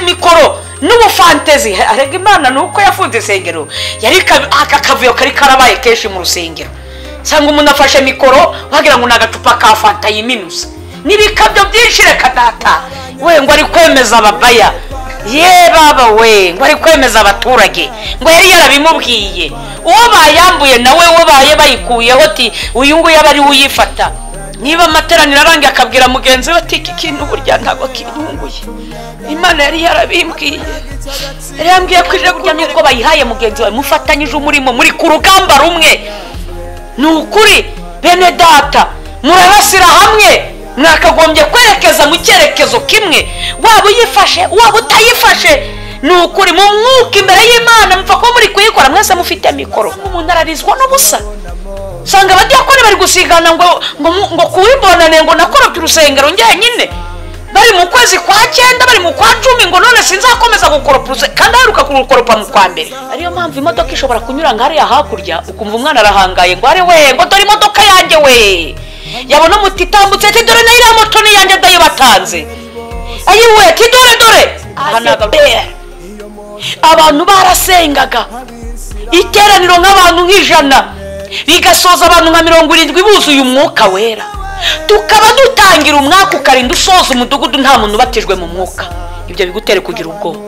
mikoro n'ubufantezi. Arega Imana nuko yafunze isengero, yari aka kavuyo kari karabaye kenshi mu rusengero. Sanga umuntu afashe mikoro wagira ngo nagacupa ka fanta yiminusa n'ibikabyo byinshi. Reka data we, ngo ari kwemeza ababaya, ye baba we, ngo ari kwemeza abaturage, ngo yari yarabimubwiye. Uwo bayambuye nawe we baye bayikuyeho ati uyu nguyu aba ari uyifata. Niba amateraniro arangiye akabwira mugenzi we ati iki kintu burya ntabwo kintunguye, Imana yari yarabimbwiye, yari yambwiye ko ije burya. Nuko bayihaye mugenzi wawe, mufatanyije umurimo, muri ku rugamba rumwe. Ni ukuri bene data, murarasira hamwe, mwakagombye kwerekeza mu cyerekezo kimwe, waba uyifashe waba utayifashe. Ni ukuri mu mwuka imbere y'Imana mupfa kuba muri kuyikora mwese mufite mikoro. Umuntu ararizwa n'ubusa, usanga abadiyakoni bari gusigana ngo ngo kuwibonane ngo nakorobye urusengero njyenyine, bari mu kwezi kwa 9, bari mu kwa 10, ngo none sinzakomeza gukoropa urusengero kandi aheruka kurukoropa mu kwa mbere. Ariyo mpamvu imodoka ishobora kunyura ngo hariya hakurya ukumva umwana arahangaye ngo ari we, ngo dore imodoka yanjye we, yabona umuti itambutse ati dore nayo iriya moto ni yanjye ndayibatanze, ayiwe ati dore dore. Abantu barasengaga iteraniro nk'abantu nk'ijana, bigasoza abantu nka 70 buzuye umwuka wera. Tukaba dutangira umwaka ukarinda usoza umudugudu nta muntu ubatijwe mu mwuka. Ibyo bigutere kugira ubwoba.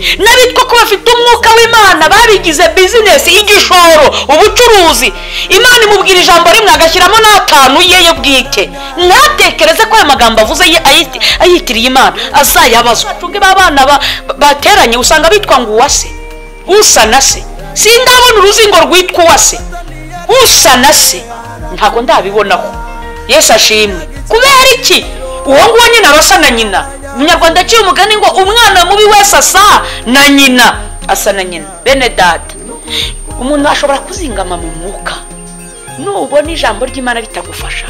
N'abitwa ko bafite umwuka w'Imana babigize business, igishoro, ubucuruzi. Imana imubwira ijambo rimwe agashyiramo n'atanu ye yo bwite, ntatekereze ko aya magambo avuze ayitiriye Imana azayabazwa. Acunge b'abana bateranye usanga bitwa ngo uwase, usa na se. Sindabona uruzingo rwitwa uwase, usa na se, ntabwo ndabibonaho. Yesu ashimwe. Kubera iki? Uwo nguwo nyina arasa na nyina. Umunyarwanda aciye umugani ngo umwana mubi wese asa na nyina, asa na nyina. Bene data, umuntu ashobora kuzingama mu mwuka nubona ijambo ry'Imana ritagufasha,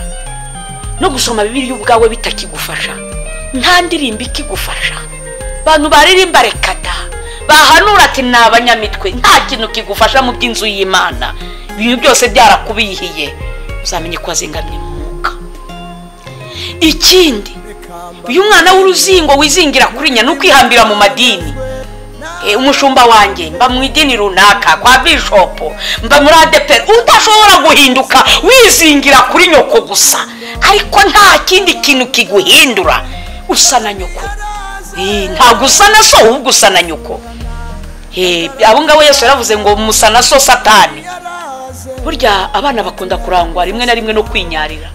no gusoma Bibiliya ubwawe bitakigufasha, nta ndirimbo ikigufasha. Abantu baririmba rekata, bahanura ati ni abanyamitwe, nta kintu kigufasha mu by'inzu y'Imana, ibintu byose byarakubihiye, uzamenye ko wazingamye mu mwuka. Ikindi, uyu mwana w'uruzingo wizingira kuri nya nukwihambira mu madini. Umushumba wanjye mba mu idini runaka kwa bishop, mba muri ADEPR, udashobora guhinduka wizingira kuri nyoko gusa, ariko nta kindi kintu kiguhindura, usa na nyoko. Ntabwo usa na so, ahubwo usa na nyoko. Abo ngabo Yesu yaravuze ngo musa na so Satani. Burya abana bakunda kurangwa rimwe na rimwe no kwinyarira,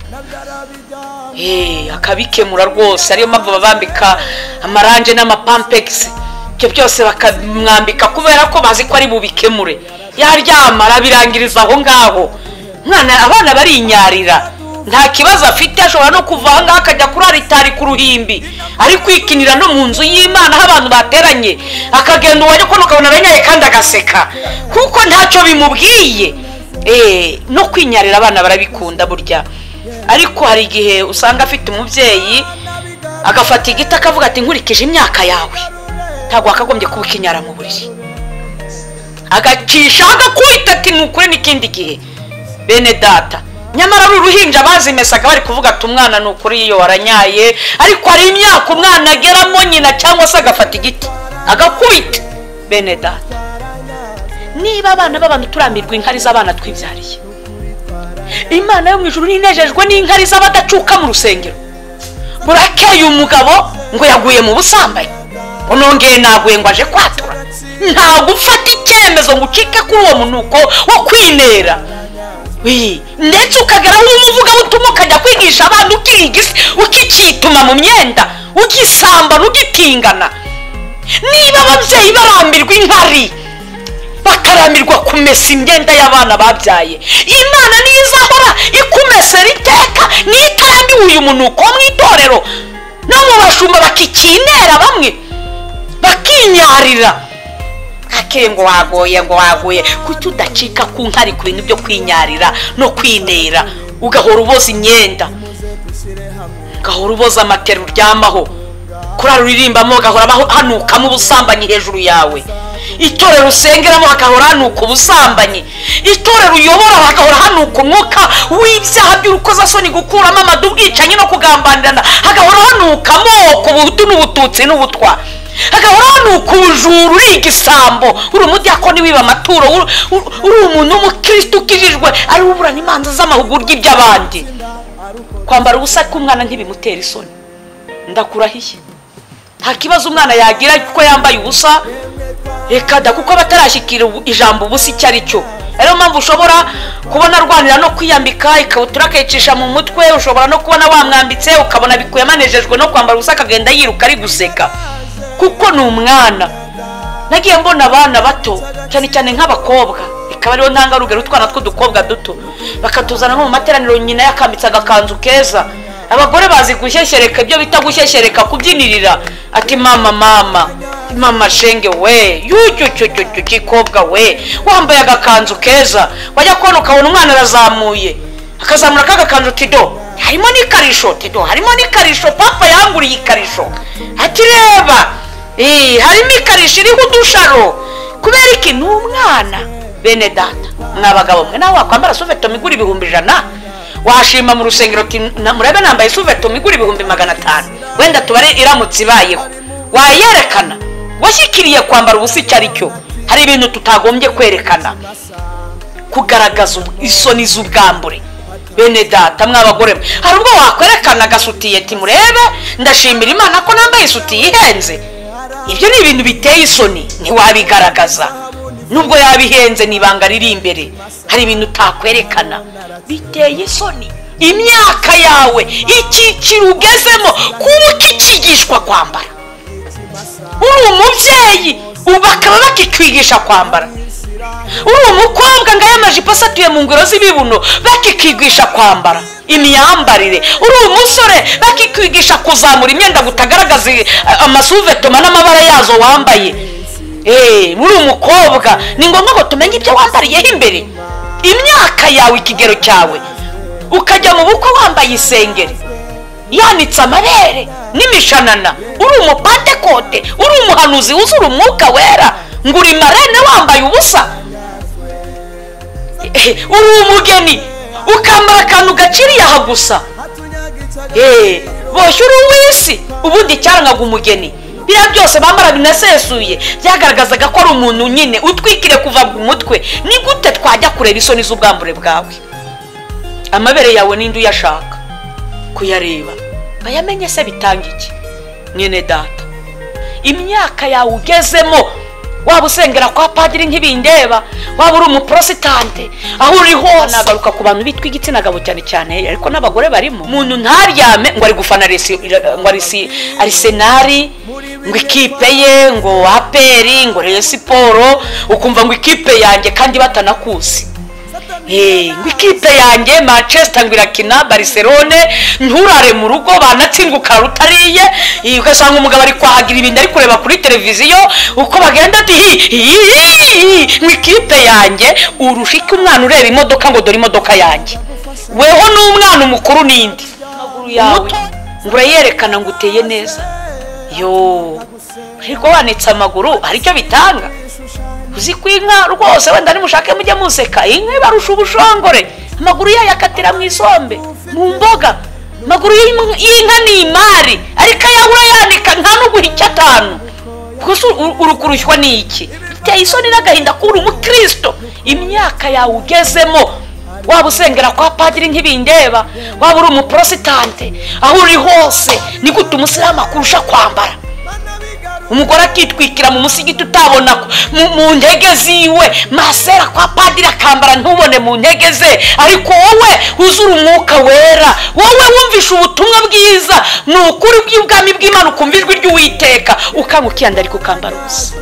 akabikemura rwose. Ariyo mpamvu babambika amaranje n'amapampex, ibyo byose bakamwambika kubera ko bazi ko ari bubikemure. Yaryama arabirangiriza aho ngaho. Mwana, abana barinyarira, nta kibazo afite, ashobora no kuva aha ngaha akajya kurara itari ku ruhimbi, ari kwikinira no mu nzu y'Imana aho abantu bateranye, akagenda uwajya kubona ukabona aranyaye kandi agaseka kuko ntacyo bimubwiye. No kwinyarira abana barabikunda burya. Ariko hari igihe usanga afite umubyeyi agafata igiti akavuga ati nkurikije imyaka yawe ntabwo wakagombye kuba ukinyara mu buriri, agacisha agakubita ati ni ukuri n'ikindi gihe. Bene data, nyamara ari uruhinja bazimesaga bari kuvuga ati umwana ni ukuri iyo waranyaye, ariko hari imyaka umwana ageramo nyina cyangwa se agafata igiti agakubita. Bene data, niba abana b'abantu turamirwa inkari z'abana twibyariye, Imana yo mu ijuru ninejejwe n'inkari z'abadacuka mu rusengero. Burakeye umugabo ngo yaguye mu busambanyi, unongeye naguye ngo aje kwatura, ntabwo ufata icyemezo ngo ucike kuri uwo munuko wo kwinera. Ndetse ukagera aho umuvugabutumwa ukajya kwigisha abantu ukikituma mu myenda, ugisambana, ugitingana. Niba ababyeyi barambirwa inkari, bakaramirwa kumesa imyenda y'abana babyaye, Imana niyo izahora ikumesera iteka, niyo itarambiwe uyu munuko wo mu itorero. No mu bashumba bakikinera bamwe bakinyarira, ake ngo wagoye, ngo wagoye. Kuki udacika ku nkari ku bintu byo kwinyarira no kwinera, ugahora uboza imyenda, ugahora uboza amatera uryamaho, kurara uririmbamo ugahora hanukamo ubusambanyi hejuru yawe, itorero usengeramo hakahora hanuka ubusambanyi, itorero uyobora hakahora hanuka umwuka w'ibyaha by'urukozasoni, gukuramo amadu, ubwicanyi no kugambanirana, hagahora hanuka amoko, ubuhutu n'ubututsi n'ubutwa. Agahora nukujura uri igisambo, uri umudiyakoni wiba amaturo, uri umuntu w'umukristo ukijijwe ari uburana imanza z'amahugurwa iby'abandi. Kwambara ubusa k'umwana ntibimutera isoni. Ndakurahiye, nta kibazo umwana yagira kuko yambaye ubusa. Reka da, kuko batarashyikira ijambo ubusa icyo ari cyo. Ariyo mpamvu ushobora kubona arwanira no kwiyambika ikabutura akayicisha mu mutwe, ushobora no kubona wamwambitse ukabona bikuye amanejejwe no kwambara ubusa akagenda yiruka ari guseka, kuko ni umwana. Nagiye mbona abana bato cyane cyane nk'abakobwa, ikaba ariyo ntangarugero, utwana tw'udukobwa duto bakatuzana nko mu materaniro, nyina yakambitse agakanzu keza. Abagore bazi gushyeshyereka, ibyo bita gushyeshyereka, kubyinirira, ati mama mama mama shenge we, yucyucyucyucyu kikobwa we, wambaye agakanzu keza. Wajya kubona ukabona umwana arazamuye, akazamura kagakanzu, tido harimo n'ikarisho, tido harimo n'ikarisho, papa yanguriye ikarisho, ati reba harimo ikarisho iriho udusharo. Kubera iki? Ni umwana. Bene data, mwabagabo mwe, nawe wakwambara suveto migura 100,000, washima mu rusengero ati murabe nambaye suveto migura 500,000, wenda tubare iramutse ibayeho, wayerekana? Washyikiriye kwambara ubusa icyo ari cyo. Hari ibintu tutagombye kwerekana, kugaragaza isoni z'ubwambure. Bene data, mwabagore mwe, hari ubwo wakwerekana agasutiye ati murebe ndashimira Imana ko nambaye isutiye ihenze. Ibyo ni ibintu biteye isoni, ntiwabigaragaza nubwo yabihenze, ni ibanga riri imbere. Hari ibintu utakwerekana biteye isoni. Imyaka yawe, icyiciro ugezemo, kuba ukikigishwa kwambara. Uri umubyeyi bakaba bakikwigisha kwambara. Uri umukobwa ngo aya majipo asatuye mu ngoro z'ibibuno bakikigisha kwambara imyambarire. Uri umusore bakikwigisha kuzamura imyenda gutagaragaza amasuvetoma n'amabara yazo wambaye. Muri umukobwa ni ngombwa ngo tumenye ibyo wambariyeho imbere. Imyaka yawe, ikigero cyawe, ukajya mu bukwe wambaye isengeri yanitse amabere n'imishanana, uri umupantekote, uri umuhanuzi wuzura umwuka wera, ngo uri marene wambaye ubusa. Uri umugeni ukambara akantu gaciriye aha gusa, boshye uri uw'isi. Ubundi cyarangaga umugeni, biriya byose bambara binasesuye byagaragazaga ko ari umuntu nyine utwikire kuva ku mutwe. Ni gute twajya kureba isoni z'ubwambure bwawe? Amabere yawe ninde uyashaka kuyareba? Bayamenye se bitanga iki? Mwene data, imyaka yawe ugezemo, waba usengera kwa padiri nk'ibindeba, waba uri umuprositante, aho uri hose. Nagaruka ku bantu bitwa igitsina gabo cyane cyane, ariko n'abagore barimo. Umuntu ntaryame ngo ari gufana ngo Arsenal, ngo ikipe ye, ngo APR, ngo Rayon Sport, ukumva ngo ikipe yanjye kandi batanakuzi. Ngo ikipe yanjye Manchester ngo irakina Barcelone, nturare mu rugo banatsinguka rutariye, ugasanga umugabo ari kwahagira ibintu ari kureba kuri televiziyo uko bagenda ati ngo ikipe yanjye. Urushike umwana ureba imodoka ngo dore imodoka yanjye, weho n'umwana umukuru n'indi yawe ngo urayerekana ngo uteye neza. Yo, ariko wanitse amaguru hari icyo bitanga? Uzi ko inka rwose wenda nimushake mujye museka, inka ibarusha ubushongore, amaguru yayo akatira mu isombe, mu mboga. Amaguru y'inka ni imari, ariko ayawe urayanika nta n'uguha icyo atanu. Gusa urukurushywa ni iki? Biteye isoni n'agahinda ko uri umukristo. Imyaka yawe ugezemo, waba usengera kwa padiri nk'ibindeba, waba uri umuprositante, aho uri hose, ni gute umusilamu akurusha kwambara? Umugore akitwikira mu musigiti utabona mu ntege ziwe, masera kwa padiri akambara ntubone mu ntege ze, ariko wowe uzura umwuka wera, wowe wumvisha ubutumwa bwiza, ni ukuri bw'ubwami bw'Imana, ukumva ijwi ry'Uwiteka, ukanga ukiyandarika ukambara ubusa.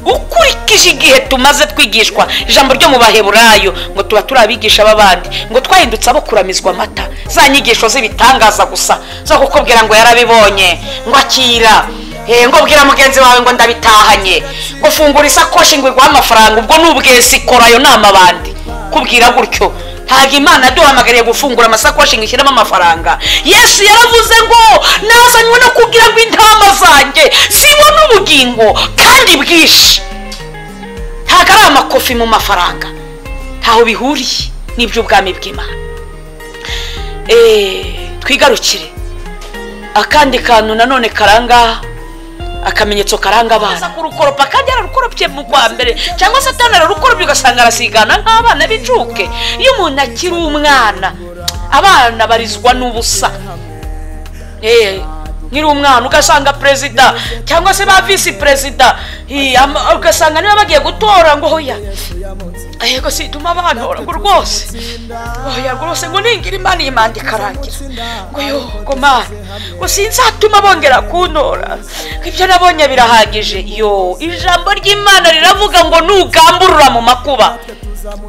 Ukurikije igihe tumaze twigishwa ijambo ryo mu Baheburayo ngo tuba turi abigisha b'abandi, ngo twahindutse abo kuramizwa amata, za nyigisho z'ibitangaza gusa zo kukubwira ngo yarabibonye, ngo akira, ngo bwira mugenzi wawe ngo ndabitahanye, ngo fungura isakoshi ngo iguhe amafaranga. Ubwo ni ubwesikora, ayo ni amabandi kubwira gutyo. Ntabwo Imana yaduhamagariye gufungura amasakoshi ngo ishyiremo amafaranga. Yesu yaravuze ngo nazanywe no kugira ngo intama zanjye zibone ubugingo kandi bwinshi. Ntabwo ari amakofi mu mafaranga, ntaho bihuriye n'iby'ubwami bw'Imana. Twigarukire akandi kantu nanone karanga Akamenyetso karanga abana kurukoropa kandi yararukoropye mu kwa mbere, cyangwa se atanarukoropye ugasanga arasigana nk'abana b'icuke. Iyo umuntu akiri umwana, abana barizwa n'ubusa. Nkiri umwana ugasanga perezida cyangwa se ba visi perezida, ugasanga niba bagiye gutora ngo hoya yego situma bantora ngo rwose oya rwose ngo ningira Imana iyi manda ikarangira ngo yo ngo Mana ngo sinzatuma bongera kuntora, ibyo nabonye birahagije. Yo, ijambo ry'Imana riravuga ngo nugamburura mu makuba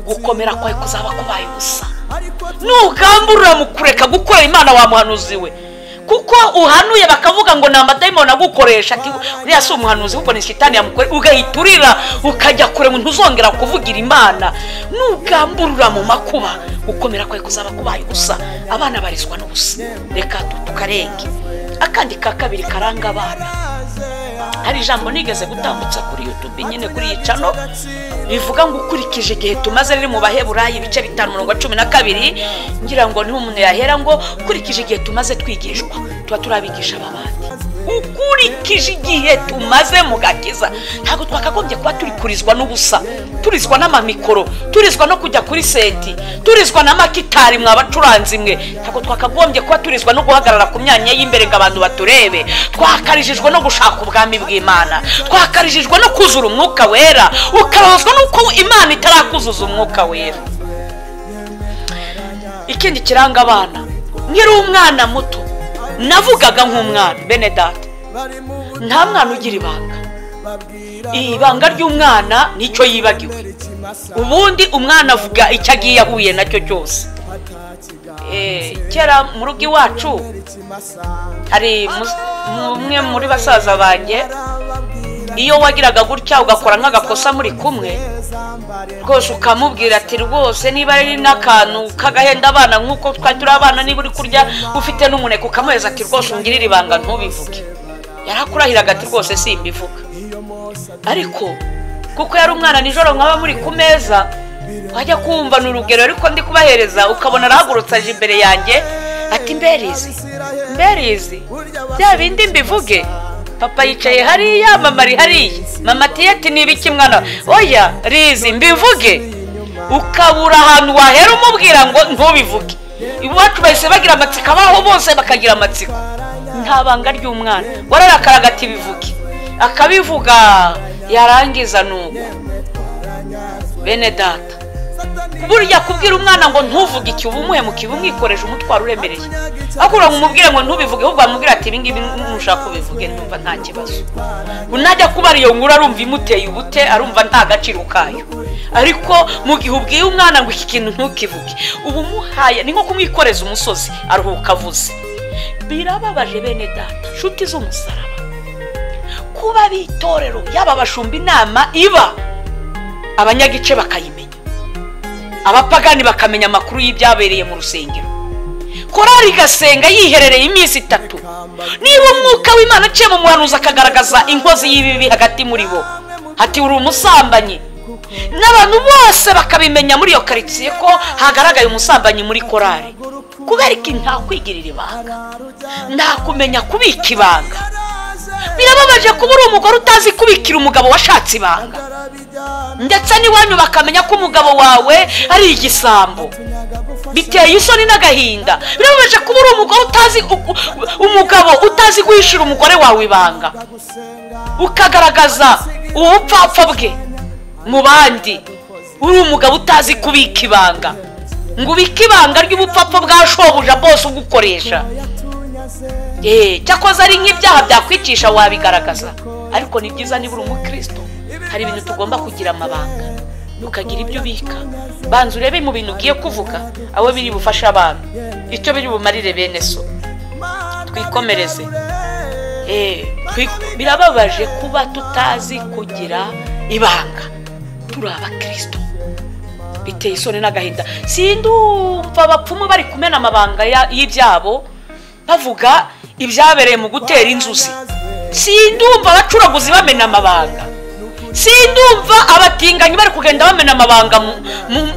gukomera kwawe kuzaba kubaye ubusa. Nugamburura mu kureka gukora Imana wa muhanuzi we, kuko uhanuye bakavuga ngo ni amadayimoni agukoresha, ati uriya si umuhanuzi kuko ni shitani yamukore, ugahiturira ukajya kure ngo ntuzongera kuvugira Imana. Nugamburura mu makuba gukomera kwawe kuzaba kubaye ubusa. Abana barizwa n'ubusa. Reka tukarenge. Akandi ka kabiri karanga abana, hari ijambo nigeze gutambutsa kuri YouTube nyine kuri iyi channel rivuga ngo ukurikije igihe tumaze riri mu Baheburayi ibice 5:12, ngira ngo niho umuntu yahera ngo ukurikije igihe tumaze twigishwa tuba turabigisha abandi. Ukurikije igihe tumaze mu gakiza, ntabwo twakagombye kuba turi kurizwa n'ubusa, turizwa n'amamikoro, turizwa no kujya kuri seti, turizwa n'amakitari mwa bacuranzi mwe. Ntabwo twakagombye kuba turizwa no guhagarara ku myanya y'imbere ngo abantu baturebe. Twakarijijwe no gushaka ubwami bw'Imana, twakarijijwe no kuzura umwuka wera, ukarozwa nuko Imana itarakuzuza umwuka wera. Ikindi kiranga abana, nkiri umwana muto navugaga nk'umwana. Bene data, nta mwana ugira ibanga. Ibanga ry'umwana nicyo yibagiwe. Ubundi umwana avuga icyo agiye ahuye nacyo cyose. Kera mu rugo iwacu hari umwe muri basaza banjye, iyo wagiraga gutya ugakora nk'agakosa muri kumwe rwose ukamubwira ati rwose niba ari n'akantu k'agahenda abana nk'uko twari turi abana, niba uri kurya ufite n'umuneke ukamuheza ati rwose ungirire ibanga ntubivuge, yarakurahiraga ati rwose simbivuga. Ariko kuko yari umwana, nijoro nkaba muri ku meza wajya kumva ni urugero ariko ndi kubahereza, ukabona arahagurutse aje imbere yanjye ati mberizi mberizi bya bindi mbivuge. Papa yicaye hariya, mama ari hariya, mama ati ati ni ibiki mwana? Oya rizi mbivuge. Ukabura ahantu wahera umubwira ngo ntubivuge. Iwacu bahise bagira amatsiko, abaho bose bakagira amatsiko. Nta banga ry'umwana, wararakaraga ati bivuge, akabivuga yarangiza nuko. Bene data, burya kubwira umwana ngo ntuvuge iki uba umuhemukiye, umwikoreje umutwaro uremereye. Akura ngo umubwire ngo ntubivuge, ahubwo amubwira ati ibi ngibi nushaka kubivuge ndumva nta kibazo. Unajya kubara iyo nkuru arumva imuteye ubute, arumva nta gaciro kayo. Ariko mu gihe ubwiye umwana ngo iki kintu ntukivuge, uba umuhaye ni nko kumwikoreza umusozi aruhuka avuze. Birababaje bene data, nshuti z'umusaraba, kuba bitorero yaba bashumba inama iba abanyagice bakayimenya, abapagani bakamenya amakuru y'ibyabereye mu rusengero, korari igasenga yiherereye iminsi 3. Niba umwuka w'Imana aciye mu muhanuzi akagaragaza inkozi y'ibibi hagati muri bo, ati uri umusambanyi, n'abantu bose bakabimenya muri iyo karitsiye ko hagaragaye umusambanyi muri korari. Kubera iki? Nta kwigirira ibanga, nta kumenya kubika ibanga. Birababaje kuba uri umugore utazi kubikira umugabo washatse ibanga, ndetse n'iwanyu bakamenya ko umugabo wawe ari igisambo. Biteye isoni n'agahinda. Birababaje kuba uri umugore utazi umugabo utazi guhishira umugore wawe ibanga, ukagaragaza ubupfapfa bwe mu bandi. Uri umugabo utazi kubika ibanga, ngo ubike ibanga ry'ubupfapfa bwa shobuja bose ugukoresha. Cyakoze ari nk'ibyaha byakwicisha wabigaragaza, ariko ni byiza niba uri umukristo hari ibintu tugomba kugira amabanga, ukagira ibyo ubika. Banza urebe mu bintu ugiye kuvuga abo biri bufasha abantu, icyo biri bumarire bene so. Twikomereze. Birababaje kuba tutazi kugira ibanga turi abakristo. Biteye isoni n'agahinda. Sindumva abapfumu bari kumena amabanga y'ibyabo bavuga ibyabereye mu gutera inzuzi. Sindumva abacuraguzi bamena amabanga. Sindumva abatinganyi bari kugenda bamena amabanga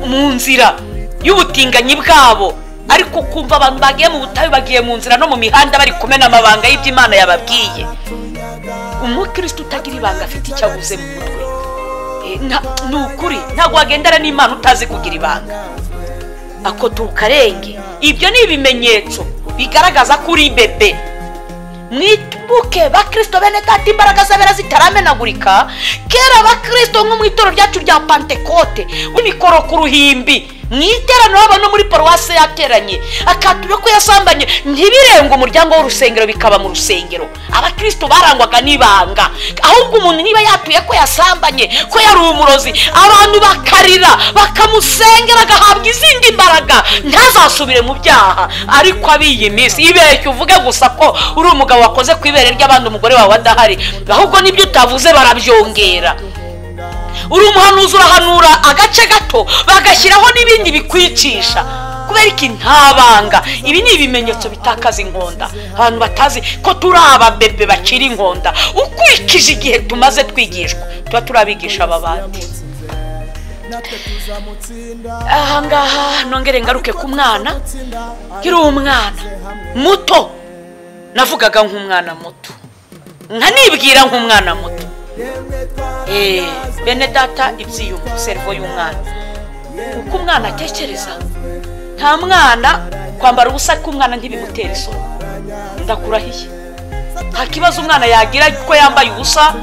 mu nzira y'ubutinganyi bwabo. Ariko kumva abantu bagiye mu butayu, bagiye mu nzira no mu mihanda bari kumena amabanga y'iby'Imana yababwiye. Umukristo utagira ibanga afite icyo abuze mu mutwe. Ni ukuri ntabwo wagendana n'Imana utazi kugira ibanga. Ako tukarenge. Ibyo ni ibimenyetso bigaragaza ko uri bebe. Mwibuke bakristo bene data, imbaraga z'abera zitaramenagurika. Kera bakristo nko mu itorero ryacu rya Pentekote, imikoro ku ruhimbi mu iteraniro haba no muri paruwase yateranye, akatura ko yasambanye, ntibirenga umuryango w'urusengero, bikaba mu rusengero. Abakristo barangwaga n'ibanga. Ahubwo umuntu niba yatuye ko yasambanye, ko yari umurozi, abantu bakarira bakamusengera agahabwa izindi mbaraga, ntazasubire mu byaha. Ariko abiyi minsi ibeshye uvuge gusa ko uri umugabo wakoze ku ibere ry'abandi, umugore wawe adahari, ahubwo nibyo utavuze barabyongera. Uri umuhanuzi urahanura agace gato, bagashyiraho n'ibindi bikwicisha. Kubera iki? Nta banga. Ibi ni ibimenyetso bitakaza inkonda. Abantu batazi ko turi ababebe bakiri inkonda. Ukurikije igihe tumaze twigishwa, tuba turabigisha aba bandi. Aha ngaha nongere ngaruke ku mwana. Nkiri umwana muto, navugaga nk'umwana muto, nkanibwira nk'umwana muto. Bene data, ibyiyumvo, servo y'umwana, uko umwana atekereza. Nta mwana kwambara ubusa k'umwana ntibimutera isoni, ndakurahiye. Nta kibazo umwana yagira ko yambaye ubusa,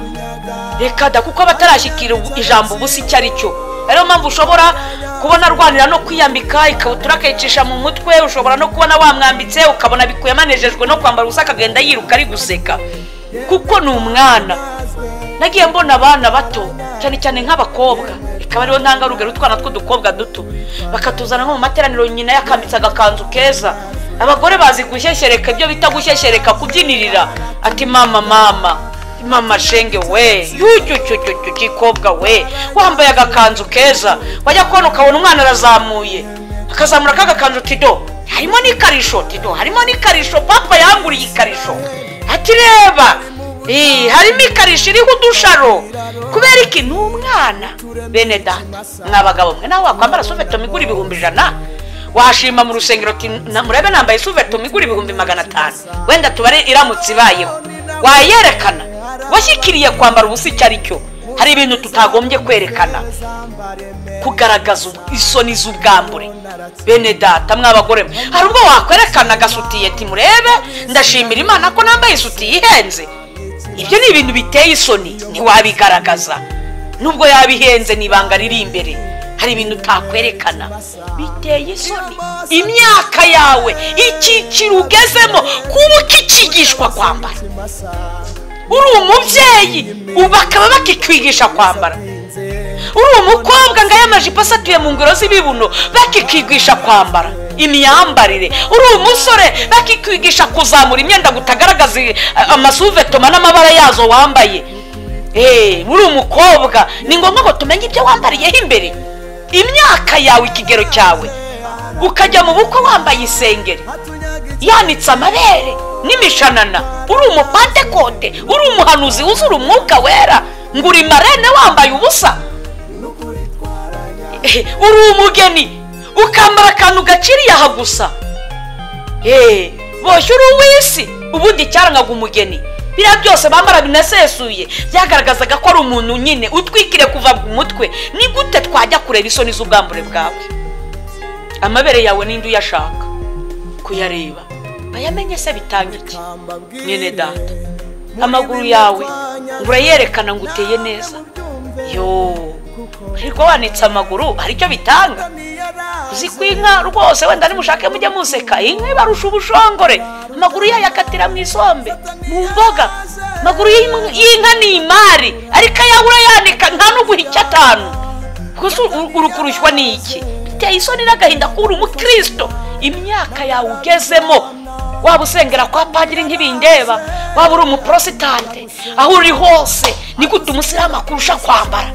reka da, kuko batarashyikira ijambo ubusa icyo ari cyo. Ariyo mpamvu ushobora kubona arwanira no kwiyambika ikabutura akayicisha mu mutwe, ushobora no kubona wamwambitse ukabona bikuye amanejejwe no kwambara ubusa, akagenda yiruka ari guseka, kuko ni umwana. Nagiye mbona abana bato cyane cyane nk'abakobwa, ikaba ariho ntangarugero, utwana tw'udukobwa duto bakatuzana nko mu materaniro, nyina yakambitse agakanzu keza. Abagore bazi gushyeshyereka, ibyo bita gushyeshyereka, kubyinirira, ati mama mama mama shenge we, yucyucyucyucyu gikobwa we, wambaye agakanzu keza. Wajya kubona ukabona umwana arazamuye, akazamura kagakanzu, tido harimo n'ikarisho, tido harimo n'ikarisho, papa yanguriye ikarisho, ati reba harimo ikarisho iriho udusharo. Kubera iki? Ni umwana. Bene data, mwabagabo mwe, nawe wakwambara suveto migura 100,000, washima mu rusengero ati murebe nambaye suveto migura 500,000, wenda tubare iramutse ibayeho, wayerekana. Washyikiriye kwambara ubusa icyo ari cyo. Hari ibintu tutagombye kwerekana, kugaragaza isoni z'ubwambure. Bene data, mwabagore mwe, hari ubwo wakwerekana agasutiye ati murebe ndashimira Imana ko nambaye isutiye ihenze. Ibyo ni ibintu biteye isoni, ntiwabigaragaza nubwo yabihenze, ni ibanga riri imbere. Hari ibintu utakwerekana biteye isoni. Imyaka yawe, icyiciro ugezemo, kuba ukikigishwa kwambara. Uri umubyeyi bakaba bakikwigisha kwambara. Uri umukobwa ngo aya majipo asatuye mu ngoro z'ibibuno, bakikwigisha kwambara imyambarire. Uri umusore bakikwigisha kuzamura imyenda gutagaragaza amasuvetoma n'amabara yazo wambaye. Uri umukobwa ni ngombwa ngo tumenye ibyo wambariyeho imbere, imyaka yawe, ikigero cyawe. Ukajya mu bukwe wambaye isengeri yanitse amabere n'imishanana, uri umupantekote, uri umuhanuzi wuzura umwuka wera, ngo uri marene wambaye ubusa. Uri umugeni ukambara akantu gaciriye aha gusa, boshye uri uw'isi. Ubundi cyarangaga umugeni, biriya byose bambara binasesuye, byagaragazaga ko ari umuntu nyine utwikire kuva ku mutwe. Ni gute twajya kureba isoni z'ubwambure bwawe? Amabere yawe ninde uyashaka kuyareba? Bayamenye se bitanga iki? Mwene data, amaguru yawe urayerekana ngo uteye neza, yo ariko wanitse amaguru hari icyo bitanga? Uzi ko inka rwose wenda nimushake mujye museka, inka ibarusha ubushongore, amaguru yayo akatira mu isombe, mu mboga. Amaguru y'inka ni imari, ariko ayawe urayanika nta n'uguha icyo atanu. Gusa urukurushywa ni iki? Biteye isoni n'agahinda ko uri umukristo, imyaka yawe ugezemo, waba usengera kwa padiri ntibindeba, waba uri umuprositante, aho uri hose ni gute umusilamu akurusha kwambara?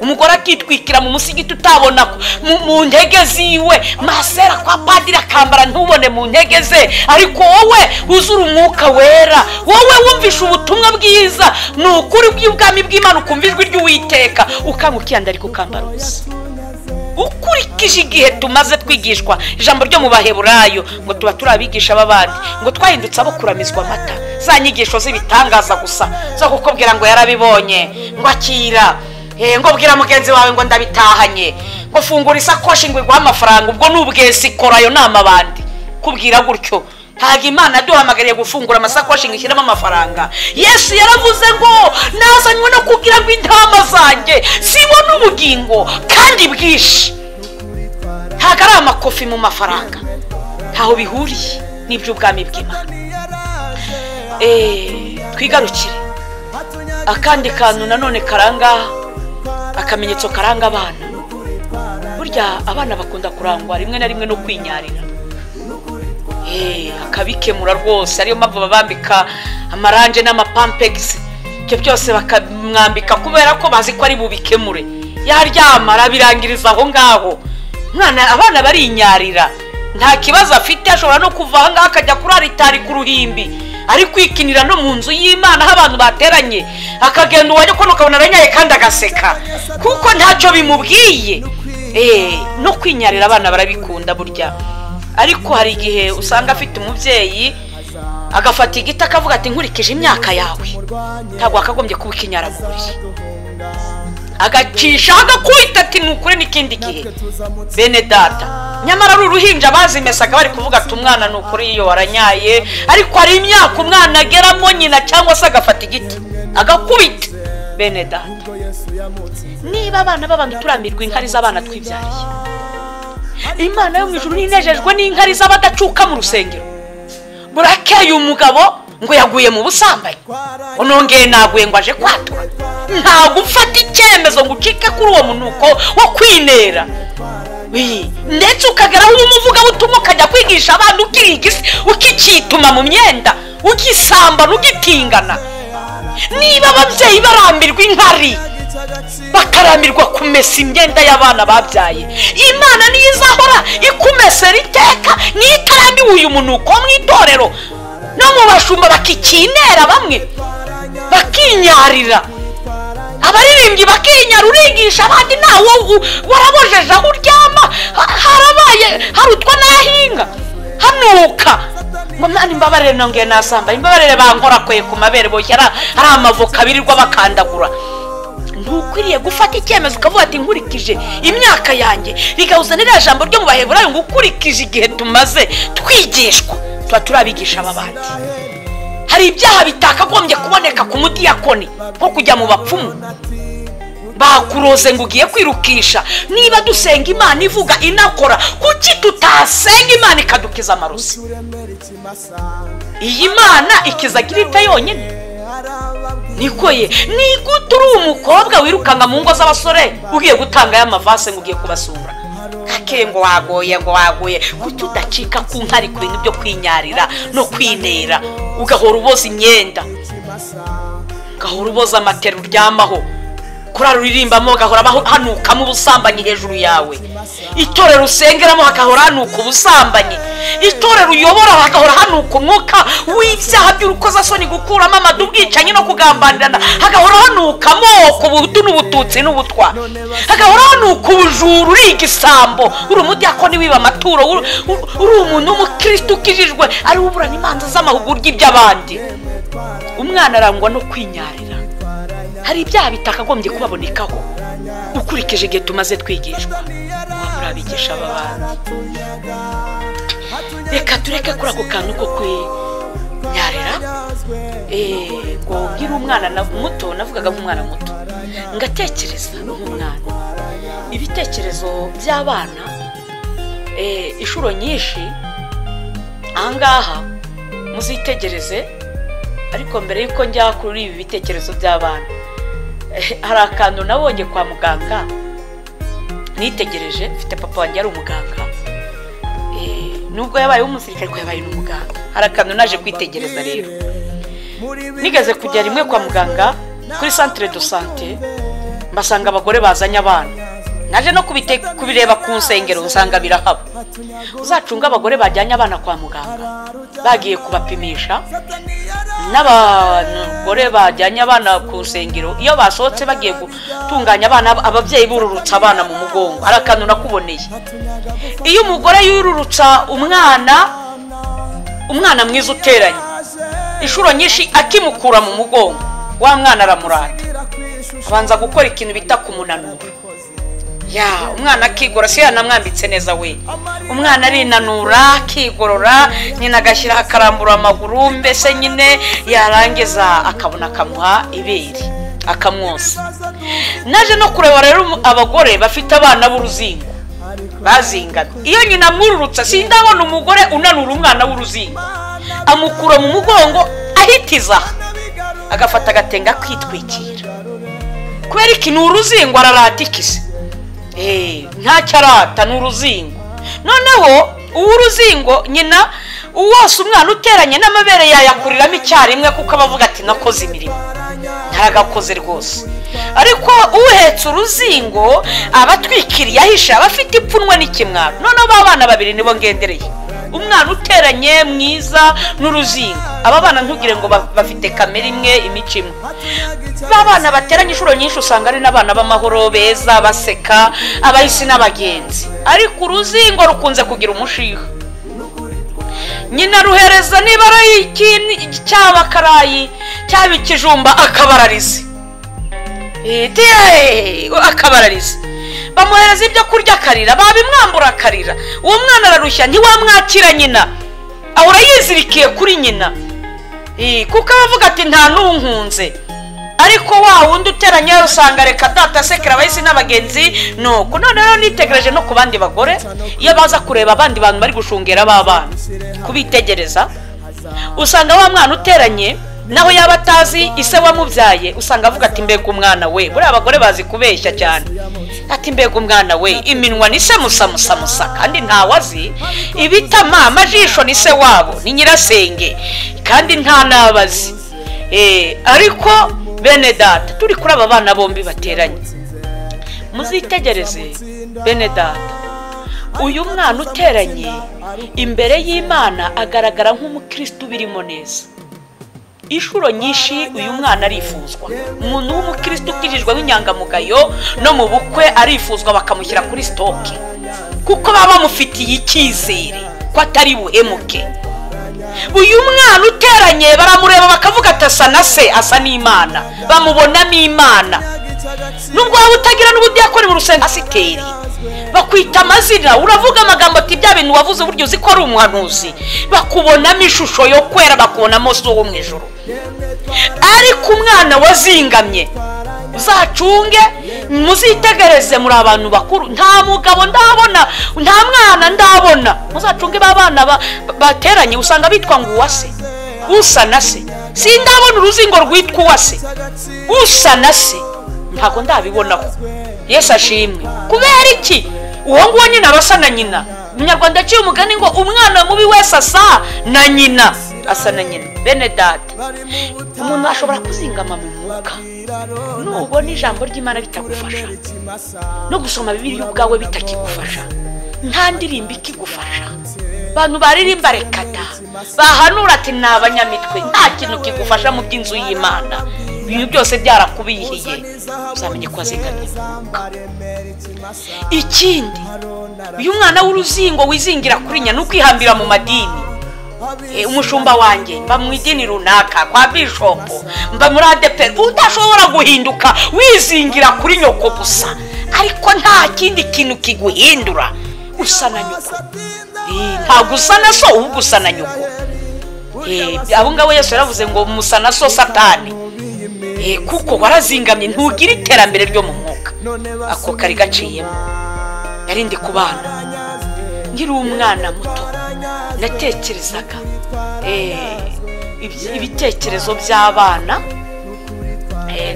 Umugore akitwikira mu musigiti utabona mu ntege ziwe, masera kwa padiri akambara ntubone mu ntege ze, ariko wowe wuzura umwuka wera, wowe wumvisha ubutumwa bwiza, ni ukuri bw'ubwami bw'Imana, ukumva ijwi ry'Uwiteka, ukanga ukiyandarika ukambara ubusa. Ukurikije igihe tumaze twigishwa ijambo ryo mu Baheburayo ngo tuba turi abigisha b'abandi, ngo twahindutse abo kuramizwa amata, za nyigisho z'ibitangaza gusa zo kukubwira ngo yarabibonye, ngo akira, ngo bwira mugenzi wawe ngo ndabitahanye, ngo fungura isakoshi ngo iguhe amafaranga. Ubwo n'ubwesi kora ayo nama abandi kubwira gutyo. Ntabwo Imana yaduhamagariye gufungura amasakoshi ngo ishyiremo amafaranga. Yesu yaravuze ngo nazanywe no kugira ngo intama zanjye zibone ubugingo kandi bwinshi. Ntabwo ari amakofi mu mafaranga, ntaho bihuriye n'iby'ubwami bw'Imana. Twigarukire akandi kantu nanone karanga, akamenyetso karanga abana. Burya abana bakunda kurangwa rimwe na rimwe no kwinyarira, akabikemura rwose. Ariyo mpamvu babambika amaranje n'amapampegisi, ibyo byose bakamwambika kubera ko bazi ko ari bubikemure. Yaryama arabirangiriza aho ngaho. Mwana, abana barinyarira, nta kibazo afite, ashobora no kuva aha ngaha akajya kuri aritari ku ruhimbi, ari kwikinira no mu nzu y'Imana aho abantu bateranye, akagenda uwajya kubona ukabona aranyaye kandi agaseka kuko ntacyo bimubwiye. No kwinyarira abana barabikunda burya. Ariko hari igihe usanga afite umubyeyi agafata igiti akavuga ati nkurikije imyaka yawe ntabwo wakagombye kuba ukinyara mu buriri, agacisha agakubita ati nukure n'ikindi gihe. Bene data, nyamara ari uruhinja bazimesaga bari kuvuga ati umwana nukuri iyo waranyaye, ariko hari imyaka umwana ageramo nyina cyangwa se agafata igiti agakubita. Bene data, niba abana b'abantu turamirwa inkari z'abana twibyariye, Imana yo mu ijuru ninejejwe n'inkari z'abadacuka mu rusengero. Burakeye umugabo ngo yaguye mu busambanyi, unongeye naguye ngo aje kwatura. Ntabwo ufata icyemezo ngo ucike kuri uwo munuko wo kwinera, ndetse ukageraho umuvugabutumwa ukajya kwigisha abantu ukirigisi, ukikituma mu myenda, ukisambana, ugitingana. Niba ababyeyi barambirwa inkari, bakarambirwa kumesa imyenda y'abana babyaye, Imana niyo izahora ikumesera iteka, niyo itarambiwe uyu munuko mu itorero no mu bashumba bakikinera, bamwe bakinyarira, abaririmbyi bakinyara, urigisha abandi nawe warabojeje aho uryama, harabaye harutwa n'ahinga hanuka. Ngo mwana imbabarire nongeye nasamba, imbabarire bankorakoye ku mabere boshye ari amavoka birirwa bakandagura. Ntukwiriye gufata icyemezo ukavuga ati nkurikije imyaka yanjye, rigahuza n'iriya jambo ryo mu Baheburayo ngo ukurikije igihe tumaze twigishwa tuba turi abigisha b'abandi. Hari ibyaha bitakagombye kuboneka ku mudiyakoni, nko kujya mu bapfumu bakuroze ngo ugiye kwirukisha. Niba dusenga Imana ivuga inakora, kuki tutasenga Imana ikadukiza amarozi? Iyi Mana ikiza gripe yonyine. Niko ye, ni gute uri umukobwa wirukanga mu ngo z'abasore ugiye gutanga y'amavase ngo ugiye kubasura, kake ngo wagoye ngo wagoye? Kuki udacika ku nkari ku bintu byo kwinyarira no kwinera, ugahora uboza imyenda, ugahora uboza amatera uryamaho, kurara uririmbamo gahora hanukamo ubusambanyi hejuru yawe, itorero usengeramo hakahora hanuka ubusambanyi, itorero uyobora hagahora hanuka umwuka w'ibyaha by'urukozasoni, gukuramo amadu, ubwicanyi no kugambanirana, hagahora hanuka amoko, ubuhutu n'ubututsi n'ubutwa, hagahora hanuka ubujura, uri igisambo, uri umudiyakoni wiba amaturo, uri umuntu w'umukristo ukijijwe ari uburana imanza z'amahugurwa iby'abandi. Umwana arangwa no kwinyarira. Hari ibyaha bitakagombye kubabonekaho ukurikije igihe tumaze twigishwa, muri abigisha b'abandi. Reka tureke kuri ako kantu ko kwinyarira. Ngo nkiri umwana muto, navugaga nk'umwana muto, ngatekereza nk'umwana. Ibitekerezo by'abana inshuro nyinshi ahangaha muzitegereze. Ariko mbere yuko njya kuri ibi bitekerezo by'abana, hari akantu nabonye kwa muganga nitegereje. Mfite papa wanjye ari umuganga, nubwo yabaye umusirikare ariko yabaye n'umuganga. Hari akantu naje kwitegereza rero. Nigeze kujya rimwe kwa muganga kuri centre de santé, mbasanga abagore bazanye abana. Naje no kubireba ku nsengero nsanga birahaba. Uzacunga abagore bajyanye abana kwa muganga bagiye kubapimisha, n'abagore bajyanye abana ku nsengero iyo basohotse bagiye gutunganya abana, ababyeyi bururutsa abana mu mugongo. Hari akantu nakuboneye, iyo umugore yururutsa umwana, umwana mwiza uteranye, inshuro nyinshi akimukura mu mugongo wa mwana aramurata, abanza gukora ikintu bita kumunanura. Ya umwana akigora, si yanamwambitse neza we, umwana arinanura akigorora, nyina agashyira akarambura amaguru, mbese nyine yarangiza akabona akamuha ibere akamwosa. Naje no kureba rero abagore bafite abana b'uruzingo bazingamye, iyo nyina amwururutsa, sindabona umugore unanura umwana w'uruzingo, amukura mu mugongo ahitiza agafata agatenga kwitwikira. Kubera iki? Ni uruzingo, ararata ikise, ntacyo arata, ni uruzingo. Noneho uw'uruzingo nyina wose umwana uteranye n'amabere yayakuriramo icyarimwe, kuko abavuga ati nakoze imirimo, ntaragakoze rwose. Ariko uhetse uruzingo aba atwikiriye ahisha, aba afite ipfunwe n'ikimwaro. Noneho ba bana babiri nibo ngendereye, umwana uteranye mwiza n'uruzingo. Aba bana ntugire ngo bafite kamere imwe, imico imwe. Ba bana bateranye inshuro nyinshi usanga ari n'abana b'amahoro, beza, baseka, abahisi n'abagenzi. Ariko uruzingo rukunze kugira umushiha, nyina ruhereza niba ari cyaba karayi cyaba ikijumba akabarariza, akabarariza, bamuhereza ibyo kurya akarira, babimwambura akarira. Uwo mwana ararushya, ntiwamwakira nyina, ahora yizirikiye kuri nyina, kuko abavuga ati nta n'unkunze. Ariko wa wundi uteranye usanga reka data sekera abahisi n'abagenzi. Nuko noneho nitegereje no ku bandi bagore, iyo baza kureba abandi bantu bari gushungera b'abana, kubitegereza, usanga wa mwana uteranye naho yaba atazi ise wamubyaye, usanga avuga ati mbega umwana we. Buriya abagore bazi kubeshya cyane, ati mbega umwana we, iminwa ni se musa musa musa, kandi ntawe azi, ibitama amajisho ni se wabo, ni nyirasenge, kandi nta nabazi. Ariko bene data, turi kuri aba bana bombi bateranye, muzitegereze bene data, uyu mwana uteranye imbere y'Imana agaragara nk'umukristo birimo neza. Inshuro nyinshi uyu mwana arifuzwa, umuntu w'umukristo ukijijwe w'inyangamugayo no mu bukwe arifuzwa, bakamushyira kuri stoke, kuko baba bamufitiye icyizere ko atari buhemuke. Uyu mwana uteranye baramureba bakavuga ati asa na se, asa n'Imana, bamubonamo Imana. Nubwo waba utagira n'ubudiyakoni mu rusengero, pasiteri bakwita amazina, uravuga amagambo ati bya bintu wavuze uburyo uzi ko ari umuhanuzi, bakubonamo ishusho yo kwera, bakubonamo so wo mu ijuru. Ariko umwana wazingamye uzacunge, muzitegereze, muri abantu bakuru, nta mugabo ndabona, nta mwana ndabona. Muzacunge ba bana bateranye, usanga bitwa ngo uwase, usa na se. Sindabona uruzingo rwitwa uwase, usa na se, ntabwo ndabibonaho. Yesu ashimwe. Kubera iki? Uwo nguwo nyina abasa na nyina. Umunyarwanda aciye umugani ngo umwana mubi wese asa na nyina, asa na nyina. Bene data, umuntu ashobora kuzingama mu mwuka nubona ijambo ry'Imana bitagufasha, no gusoma Bibiliya ubwawe bitakigufasha, nta ndirimbo ikigufasha, abantu baririmba rekata, bahanura ati ni abanyamitwe, nta kintu kigufasha mu by'inzu y'Imana, ibintu byose byarakubihiye, uzamenye ko wazingamye mu mwuka. Ikindi, uyu mwana w'uruzingo wizingira kuri nyina ni ukwihambira mu madini. Umushumba wanjye mba mu idini runaka kwa bishopu, mba muri ADEPR, udashobora guhinduka, wizingira kuri nyoko gusa, ariko nta kindi kintu kiguhindura, usa na nyoko. Ntabwo usa na so, ahubwo usa na nyoko. Abo ngabo Yesu yaravuze ngo musa na so Satani, kuko warazingamye, ntugira iterambere ryo mu mwuka. Ako kari gaciyemo. Nari ndi ku bana nkiri umwana muto, natekerezaga ibitekerezo by'abana,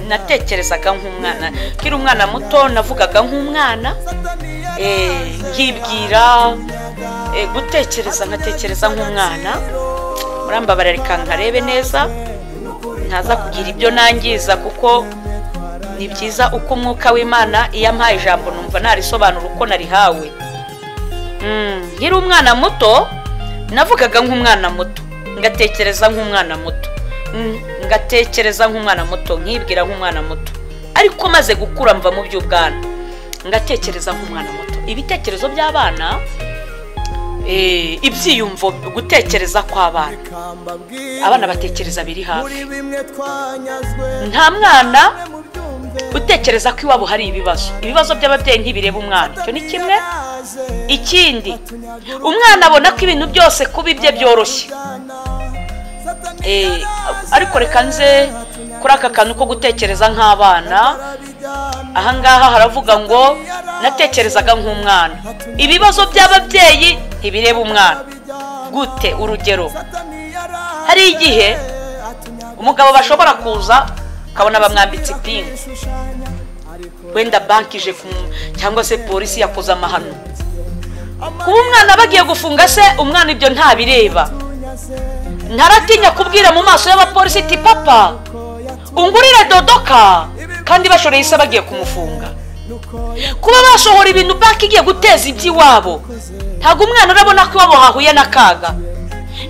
natekerezaga nk'umwana nkiri umwana muto, navugaga nk'umwana, nkibwira gutekereza, nkatekereza nk'umwana. Murambabarira, reka nkarebe neza, ntaza kugira ibyo nangiza, kuko Ni byiza uko umwuka w'Imana iyo ampaye ijambo numva narisobanura uko narihawe. Nkiri umwana muto navugaga nk'umwana muto, ngatekereza nk'umwana muto, ngatekereza nk'umwana muto, nkibwira nk'umwana muto. Ariko maze gukura mva mu by'ubwana, ngatekereza nk'umwana muto. Ibitekerezo by'abana, ibyiyumvo, gutekereza kw'abana, abana batekereza biri hafi. Nta mwana utekereza ko iwabo hari ibibazo. Ibibazo by'ababyeyi ntibireba umwana, icyo ni kimwe. Ikindi, umwana abona ko ibintu byose kuba ibye byoroshye. Ariko reka nze kuri aka kantu ko gutekereza nk'abana. Ahangaha haravuga ngo natekerezaga nk'umwana. Ibibazo by'ababyeyi ntibireba umwana. Gute? Urugero, hari igihe umugabo bashobora kuza ukabona bamwambitse ipingu, wenda banki ije cyangwa se polisi yakoze amahano. Kuba umwana bagiye gufunga se, umwana ibyo ntabireba. Ntaratinya kubwira mu maso y'abapolisi iti papa ungurire dodoka, kandi bashoreye ise bagiye kumufunga. Kuba basohora ibintu banki igiye guteza iby'iwabo, ntabwo umwana urabona ko iwabo hahuye n'akaga.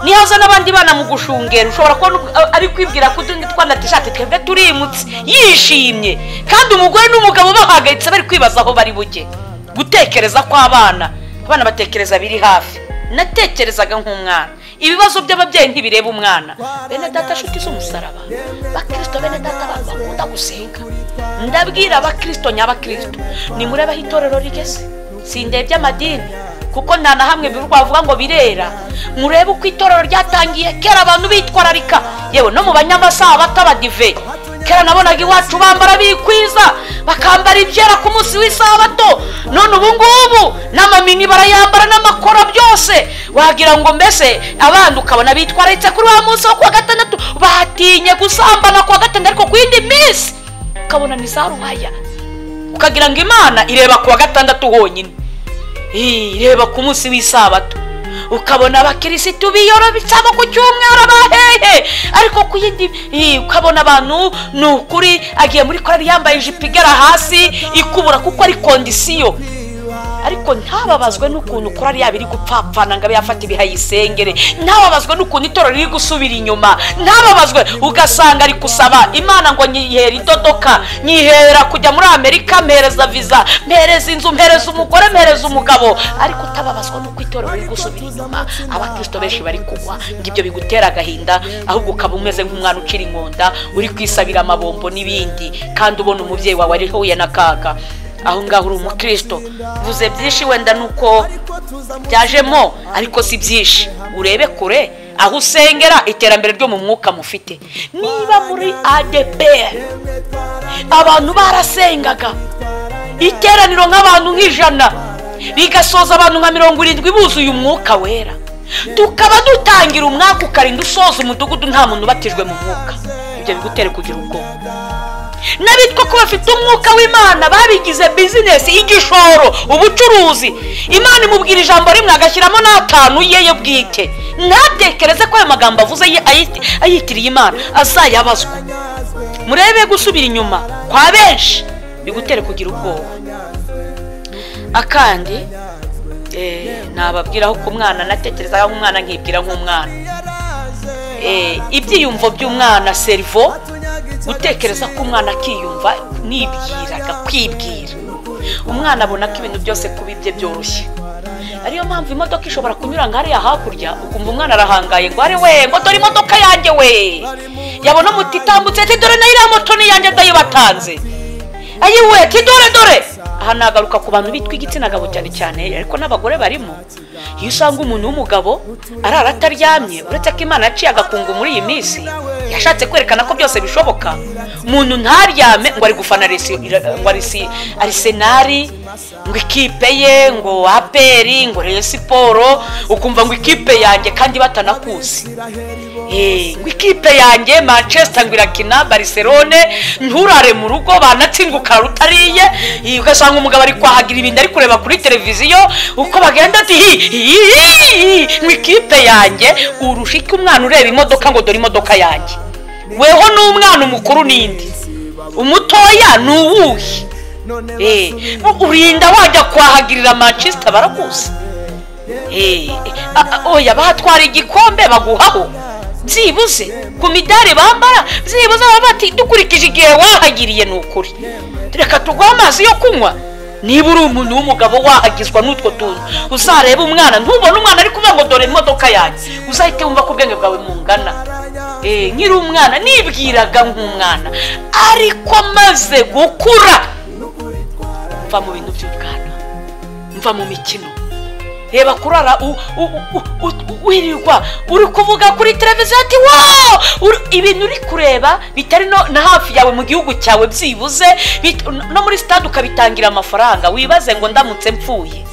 Nihaza n'abandi bana mu gushungera, ushobora kubona ari kwibwira ko utundi twana tishati twebwe turimutse, yishimye, kandi umugore n'umugabo bahagayitse bari kwibaza aho bari bujye. Gutekereza kw'abana, abana batekereza biri hafi. Natekerezaga nk'umwana. Ibibazo by'ababyeyi ntibireba umwana. Bene data nshuti z'umusaraba, bakristo bene data abantu bakunda gusenga, ndabwira abakristo nyabakristo, nimurebe aho itorero rigeze. Sindebye amadini kuko nta na hamwe bivuga ngo birera. Murebe uko itorero ryatangiye kera abantu bitwararika, yewe no mu banyamasabato abadive. Kera nabonaga iwacu bambara bikwiza, bakambara ibyera ku munsi w'isabato. None ubu ngubu n'amamini barayambara n'amakora byose, wagira ngo mbese abandi ukabona bitwararitse kuri wa munsi wo kuwa gatandatu, batinye gusambana kuwa gatandatu, ariko ku yindi minsi ukabona ni za ruhaya, ukagira ngo Imana ireba kuwa gatandatu honyine, ireba ku munsi w'isabato. Ukabona abakirisitu biyorobitsamo ku cyumweru abahehe, ariko ku yindi ukabona abantu ni ukuri agiye muri korali yambaye ijipo igera hasi ikubura kuko ari kondisiyo. Ariko ntababazwe n'ukuntu korali yaba iri gupfapfana ngo abe yafata ibihayisengere, ntababazwe n'ukuntu itorero riri gusubira inyuma, ntababazwe. Ugasanga ari gusaba Imana ngo nyihera idodoka, nyihera kujya muri Amerika, mpereza visa, mpereza inzu, mpereza umugore, mpereza umugabo, ariko utababazwa n'uko itorero riri gusubira inyuma. Abakristo benshi bari kugwa, ngo ibyo bigutera agahinda, ahubwo ukaba umeze nk'umwana ukiri inkonda uri kwisabira amabombo n'ibindi, kandi ubona umubyeyi wawe arihuye n'akaga. Aho ngaho uri umukristo. Mvuze byinshi wenda nuko byajemo, ariko si byinshi. Urebe kure aho usengera, iterambere ryo mu mwuka mufite. Niba muri ADPR abantu barasengaga iteraniro nk'abantu nk'ijana, bigasoza abantu nka 70 buzuye umwuka wera, tukaba dutangira umwaka ukarinda usoza umudugudu nta muntu ubatijwe mu mwuka, ibyo bigutere kugira ubwoba. N'abitwa ko bafite umwuka w'Imana babigize bizinesi, igishoro, ubucuruzi. Imana imubwira ijambo rimwe agashyiramo n'atanu ye bwite, ntatekereze ko ayo magambo avuze ayitiriye Imana azayabazwa. Murebe gusubira inyuma kwa benshi bigutere kugira ubwoba. Akandi nababwiraho ko umwana natekerezaga nk'umwana, nkibwira nk'umwana. Ibyiyumvo by'umwana, serivo, gutekereza ko umwana akiyumva, nibwiraga kwibwira. Umwana abona ko ibintu byose kuba ibye byoroshye. Ariyo mpamvu imodoka ishobora kunyura ngo hariya hakurya, ukumva umwana arahangaye ngo ari we, ngo dore imodoka yanjye we. Yabona moto itambutse ati dore nayo iriya moto ni iyanjye ndayibatanze. Ayiwe ati dore dore. Aha nagaruka ku bantu bitwa igitsina gabo cyane cyane, ariko n'abagore barimo. Iyo usanga umuntu w'umugabo arara ataryamye, uretse ko Imana yaciye agakungu muri iyi minsi, yashatse kwerekana ko byose bishoboka. Umuntu ntaryame ngo ari gufana ngo Arsenal, ngo ikipe ye, ngo APR, ngo Rayon Sport, ukumva ngo ikipe yanjye kandi batanakuzi. Ngo ikipe yanjye Manchester ngo irakina Barcelone, nturare mu rugo banatsinguka rutariye, ugasanga umugabo ari kwahagira ibintu ari kureba kuri televiziyo uko bagenda ati ngo ikipe yanjye. Urusha iki umwana ureba imodoka ngo dore imodoka yanjye? Weho n'umwana umukuru n'indi. Umutoya ni uwuhe? Urinda wajya kwahagirira Manchester barakuzi. Oya batwara igikombe baguhaho byibuze ku midari bambara, byibuze bati dukurikije igihe wahagiriye ni ukuri, reka tuguhe amazi yo kunywa. Niba uri umuntu w'umugabo wahagizwa n'utwo tuntu, uzareba umwana ntubone umwana ari kuvuga ngo dore imodoka yanjye, uzahite wumva ko ubwenge bwawe mungana. Nkiri umwana nibwiraga nk'umwana, ariko maze gukura mva mu bintu by'ubwana, mva mu mikino. Reba kurara wirirwa uri kuvuga kuri televiziyo ati wow, ibintu uri kureba bitari no na hafi yawe mu gihugu cyawe byibuze, no muri stade ukabitangira amafaranga. Wibaze ngo ndamutse mpfuye,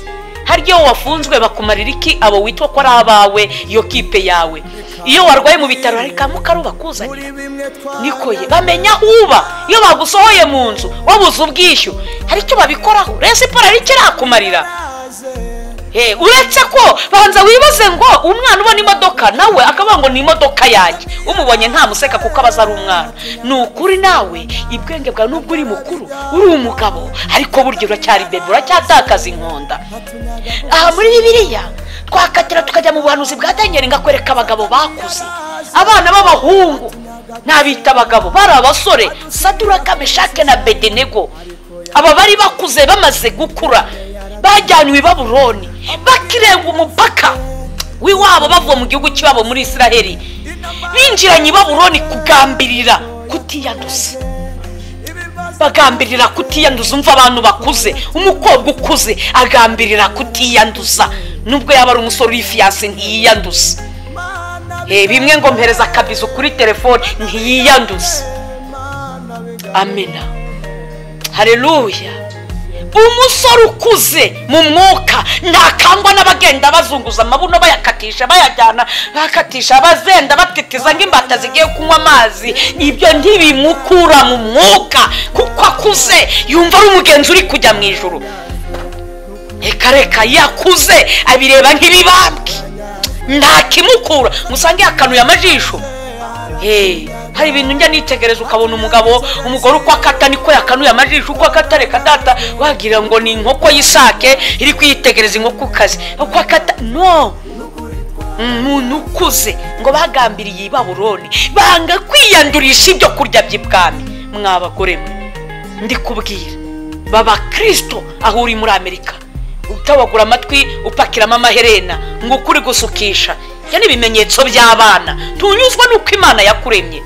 hari iyo wafunzwe bakumarira iki abo witwa ko ari abawe, iyo kipe yawe? Iyo warwaye mu bitaro hari kamukaru bakuzanira, nikoye bamenya aho uba. Iyo bagusohoye mu nzu wabuze ubwishyu, hari icyo babikoraho? Rayon Sports hari icyo irakumarira? Uretse ko banza wibaze ngo umwana ubona imodoka nawe akavuga ngo ni imodoka yanjye, umubonye ntamuseka kuko abaza ari umwana. Ni ukuri nawe ibwenge bwawe nubwo uri mukuru uri umugabo, ariko burya uracyari bebe, uracyatakaza inkonda. Aha muri Bibiliya twakatira tukajya mu buhanuzi bwa Daniel, ngakwereka abagabo bakuze, abana b'abahungu n'abita abagabo bari abasore, Saduraka, Meshake na Bedenego. Aba bari bakuze bamaze gukura, bajyanywe i Babuloni, bakirenga umupaka w'iwabo bavuye mu gihugu cy'iwabo muri Israheli, binjiranye i Babuloni kugambirira kutiyanduza, bagambirira kutiyanduza. Umva abantu bakuze, umukobwa ukuze agambirira kutiyanduza, nubwo yaba ari umusore uri fiyanse ntiyiyanduza. Bimwe ngo mpereza akabizo kuri telefone, ntiyiyanduza. Amena, haleluya. Umusore ukuze mu mwuka ntakangwa n'abagenda bazunguza amabuno bayakatisha bayajyana, bakatisha bazenda batitiza nk'imbata zigiye kunywa amazi. Ibyo ntibimukura mu mwuka kuko akuze, yumva ari umugenzi uri kujya mu ijuru. Reka reka, yakuze abireba nk'ibibambwe, nta kimukura. Musange yakanuye amajisho. Hari ibintu njya nitegereza ukabona umugabo umugore uko akata niko yakanuye amajisho, uko akata reka data wagira ngo ni inkoko y'isake iri kwitegereza inkoko kazi, uko akata no. Umuntu ukuze ngo bagambiriye i Babuloni, banga kwiyandurisha ibyo kurya by'ibwami. Mwabagore mwe, ndi kubwira baba Kristo aho uri muri Amerika, utabagura amatwi upakiramo amaherena ngo ukuri gusukisha, ibyo ni ibimenyetso by'abana. Tunyuzwa nuko Imana yakuremye.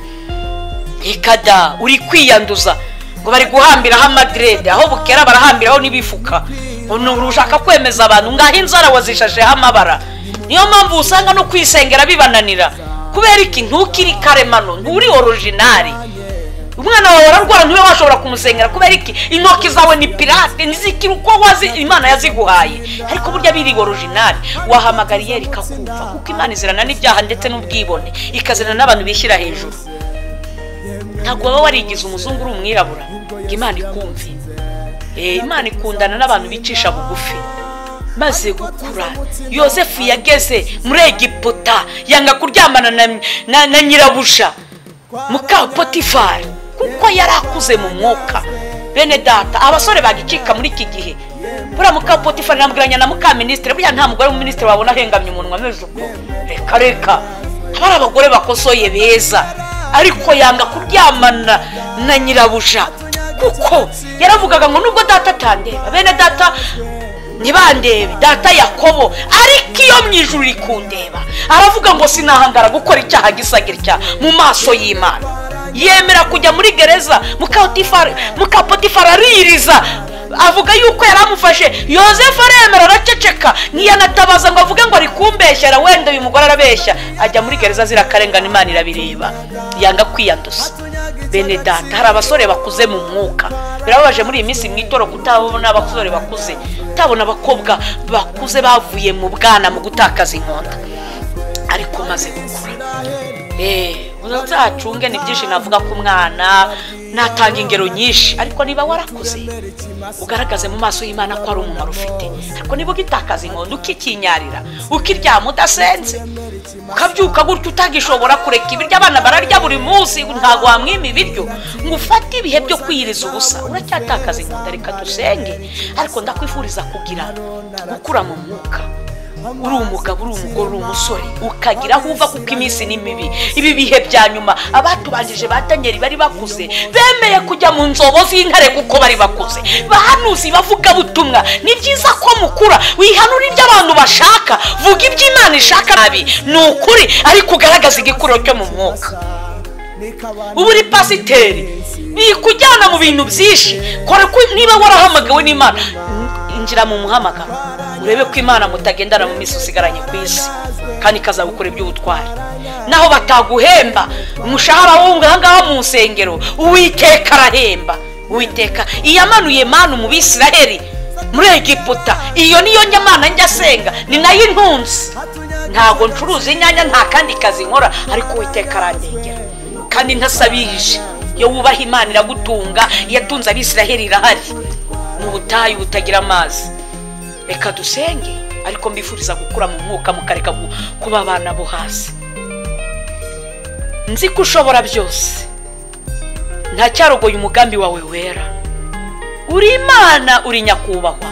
Ikada uri kwiyanduza ngo bari guhambiraho amadirede, aho bukera barahambiraho n'ibifuka. Ushaka kwemeza abantu ngaho inzara wazishasheho amabara. Niyo mpamvu usanga no kwisengera bibananira, kubera iki? Ntukiri karemano, nturi originali. Umwana wawe ararwara ntube washobora kumusengera, kubera iki? Intoki zawe ni pirate, ntizikiri uko wazi Imana yaziguhaye. Ariko burya biri originali, wahamagariye rikakumva, kuko Imana izirana n'ibyaha ndetse n'ubwibone, ikazirana n'abantu bishyira hejuru. Ntabwo waba warigize umuzungu uri umwirabura ngo Imana ikumve. Imana ikundana n'abantu bicisha bugufi. Maze gukura, Yosefu yageze muri Egiputa yanga kuryamana na nyirabuja muka Potifari, kuko yari akuze mu mwuka. Bene data, abasore bagicika muri iki gihe. Buriya muka Potifari namubwiranya na muka minisitiri, buriya nta mugore w'umuminisitiri wabona ahengamye umunwa ameze uko. Reka reka, haba hari abagore bakosoye beza, ariko yanga kuryamana na nyirabuja, kuko yaravugaga ngo nubwo data atandeba, bene data ntibandebe, data Yakobo, ariko iyo mu ijuru iri kundeba. Aravuga ngo sinahangara gukora icyaha gisa gitya mu maso y'Imana. Yemera kujya muri gereza. Muka Potifari aririza, avuga yuko yaramufashe. Yosefu aremera araceceka, ntiyanatabaza ngo avuge ngo ari kumbeshyera, wenda uyu mugore arabeshya. Ajya muri gereza azira akarengane, Imana irabireba, yanga kwiyanduza. Bene data, hari abasore bakuze mu mwuka. Birababaje muri iyi minsi mu itoro kutabona abasore bakuze, utabona abakobwa bakuze bavuye mu bwana mu gutakaza inkonda, ariko maze gukura. Uzacunge ni byinshi navuga ku mwana, natanga ingero nyinshi, ariko niba warakuze ugaragaze mu maso y'Imana ko ari umumaro ufite. Ariko niba ugitakaza inkondo ukikinyarira, ukiryama udasenze, Ukabyuka gutyo utagishobora kureka ibiryo, abana bararya buri munsi, ntabwo wamwima ibiryo. Ngo ufate ibihe byo kwiyiriza ubusa, uracyatakaza inkonda. Reka dusenge, ariko ndakwifuriza kugira gukura mu mwuka. Uri umugabo, uri umugore, uri umusore, ukagira aho uva, kuko iminsi ni mibi. Ibi bihe bya nyuma abatubanjije ba Daniel bari bakuze, bemeye kujya mu nzobo z'intare kuko bari bakuze. Bahanuzi, bavuga butumwa, ni byiza ko mukura. Wihanura ibyo abantu bashaka, vuga ibyo Imana ishaka. Nabi ni ukuri, ariko ugaragaza igikuriro cyo mu mwuka. Ubu uri pasiteri, bikujyana mu bintu byinshi. Kora niba warahamagawe n'Imana, injira mu muhamagaro, urebe ko Imana mutagendana mu minsi usigaranye ku isi, kandi ikazagukora iby'ubutwari. Naho bataguhemba umushahara wo ngaha mu nsengero, Uwiteka arahemba. Uwiteka iyamanuye manu mu Bisiraheli muri Egiputa, iyo niyo nyamana njya asenga, ni nayo intunzi. Ntabwo ncuruza inyanya, nta kandi kazi nkora, ariko Uwiteka arandengera kandi ntasabirije. Iyo wubaha Imana iragutunga. Iyatunze Abisiraheli irahari mu butayu butagira amazi. Reka dusenge, ariko mbifuriza gukura mu mwuka, mukareka kuba abana bo hasi. Nzi ko ushobora byose, ntacyarogoye umugambi wawe wera. Uri Imana, uri nyakubahwa.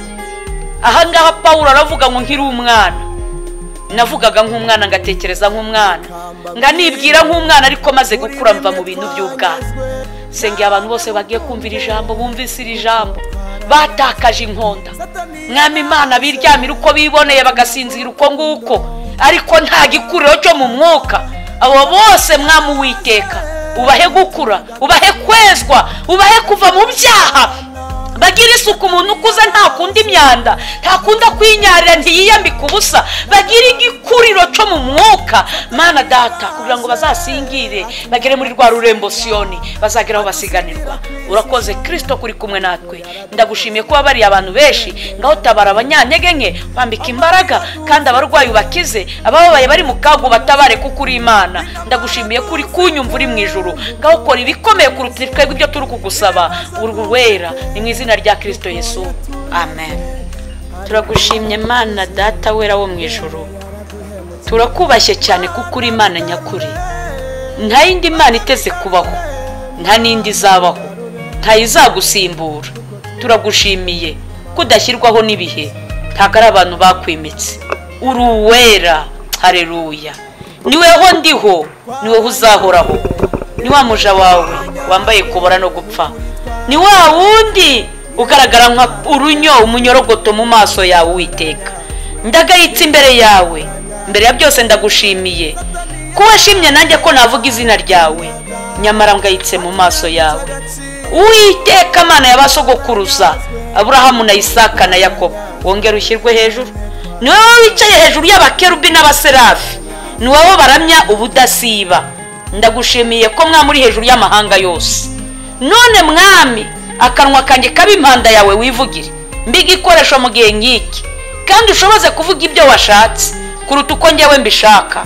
Ahangaha Pawulo aravuga ngo nkiri umwana navugaga nk'umwana, ngatekereza nk'umwana, nganibwira nk'umwana, ariko maze gukura mva mu bintu by'ubwana. Sengeye abantu bose bagiye kumvira ijambo, bumvise iri jambo, batakaje inkonda. Mwami Imana, biryamira uko biboneye, bagasinzira uko nguko, ariko nta gikuriro cyo mu mwuka. Abo bose, Mwami Uwiteka, ubahe gukura, ubahe kwezwa, ubahe kuva mu byaha, bagira isuku. Umuntu ukuze ntakunda imyanda, ntakunda kwinyarira, ntiyiyambika ubusa. Bagira igikuriro cyo mu mwuka, Mana Data, kugira ngo bazasingire bagere muri rwa rurembo Siyoni, bazagera aho basiganirwa. Urakoze Kirisito kuri kumwe natwe. Ndagushimiye kuba bariya abantu benshi. Ngaho tabara abanyantege nke, wambika imbaraga, kandi abarwayi ubakize, abababaye bari mu kaga batabare, kuko uri Imana. Ndagushimiye ko uri kunyumva uri mu ijuru. Ngaho ukora ibikomeye kuruta twebwe ibyo turi kugusaba. Uri wera. Ni mu izina rya Kirisito Yesu, amen. Turagushimye Mana Data wera wo mu ijuru, turakubashye cyane kuko uri Imana nyakuri. Nta yindi Mana iteze kubaho, nta n'indi izabaho, ntayizagusimbura. Turagushimiye ko udashyirwaho n'ibihe, ntabwo ari abantu bakwimitse. Uri uwera, hareruya. Niweho ndiho, niweho uzahoraho. Ni wa muja wawe wambaye kubora no gupfa, ni wa wundi ugaragara nka urunyo, umunyorogoto mu maso yawe. Uwiteka, ndagayitse imbere yawe. Mbere ya byose ndagushimiye ko washimye nanjye ko navuga izina ryawe, nyamara ngayitse mu maso yawe. Uwiteka Mana y'abasogokuruza Aburahamu na Isaka na Yakobo, wongere ushyirwe hejuru. Ni wowe wicaye hejuru y'abakerubi n'abaserafi, ni wowe baramya ubudasiba. Ndagushimiye ko mwami uri hejuru y'amahanga yose. None Mwami, akanwa kanjye kaba impanda yawe, wivugire, mbe igikoresho mu gihe nk'iki, kandi ushoboze kuvuga ibyo washatse kuruta uko njyewe mbishaka.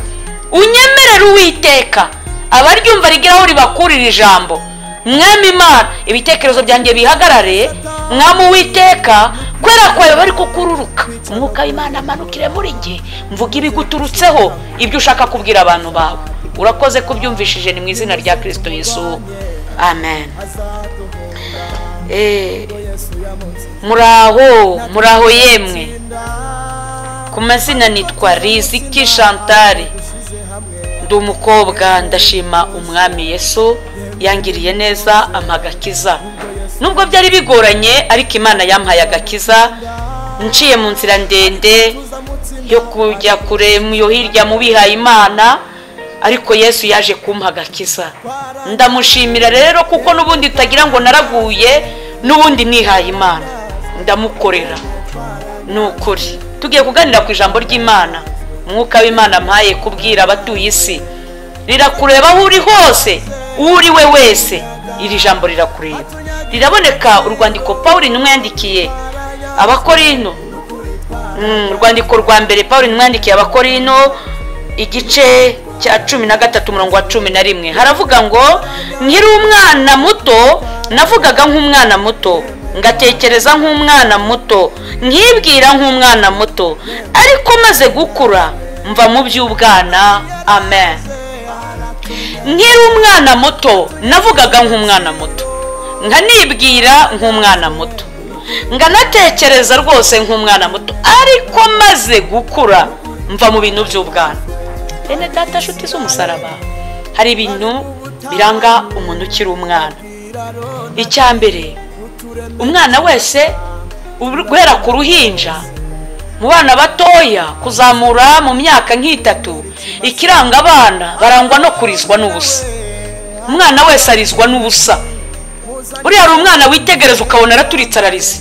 Unyemerere Uwiteka, abaryumva rigeraho ribakurira ijambo. Mwami Imana, ibitekerezo byanjye bihagarare. Mwami Uwiteka, kwera kwawe bari kukururuka, umwuka w'Imana amanukire muri njye, mvuga ibiguturutseho, ibyo ushaka kubwira abantu bawe. Urakoze kubyumvishije. Ni mu izina rya Kirisito Yesu, amen. Muraho, muraho yemwe. Ku mazina nitwa Riziki Chantal, ndi umukobwa. Ndashima Umwami Yesu yangiriye neza, ampa agakiza. Nubwo byari bigoranye, ariko Imana yampaye agakiza nciye mu nzira ndende yo kujya kure yo hirya mu bihaye Imana, ariko Yesu yaje kumpa agakiza. Ndamushimira rero, kuko n'ubundi utagira ngo naraguye, n'ubundi nihaye Imana, ndamukorera. Ni ukuri tugiye kuganira ku ijambo ry'Imana. Umwuka w'Imana mpaye kubwira abatuye isi, rirakureba aho uri hose, uwo uri we wese, iri jambo rirakureba. Riraboneka urwandiko Paul intumwa yandikiye Abakorino, urwandiko rwa mbere Paul intumwa yandikiye Abakorino, igice cya 13, umurongo wa 11, haravuga ngo: "Nkiri umwana muto navugaga nk'umwana muto, ngatekereza nk'umwana muto, nkibwira nk'umwana muto, ariko maze gukura Mva mu by'ubwana. Amen. Nkiri umwana muto navugaga nk'umwana muto, nkanibwira nk'umwana muto, nganatekereza rwose nk'umwana muto, ariko maze gukura mva mu bintu by'ubwana. Bene data nshuti z'umusaraba, hari ibintu biranga umuntu ukiri umwana. Icya mbere, umwana wese guhera ku ruhinja, mu bana batoya kuzamura mu myaka nk'itatu, ikiranga abana barangwa no kurizwa n'ubusa. Umwana wese arizwa n'ubusa. Uriya ari umwana witegereza ukabona araturitse ararize,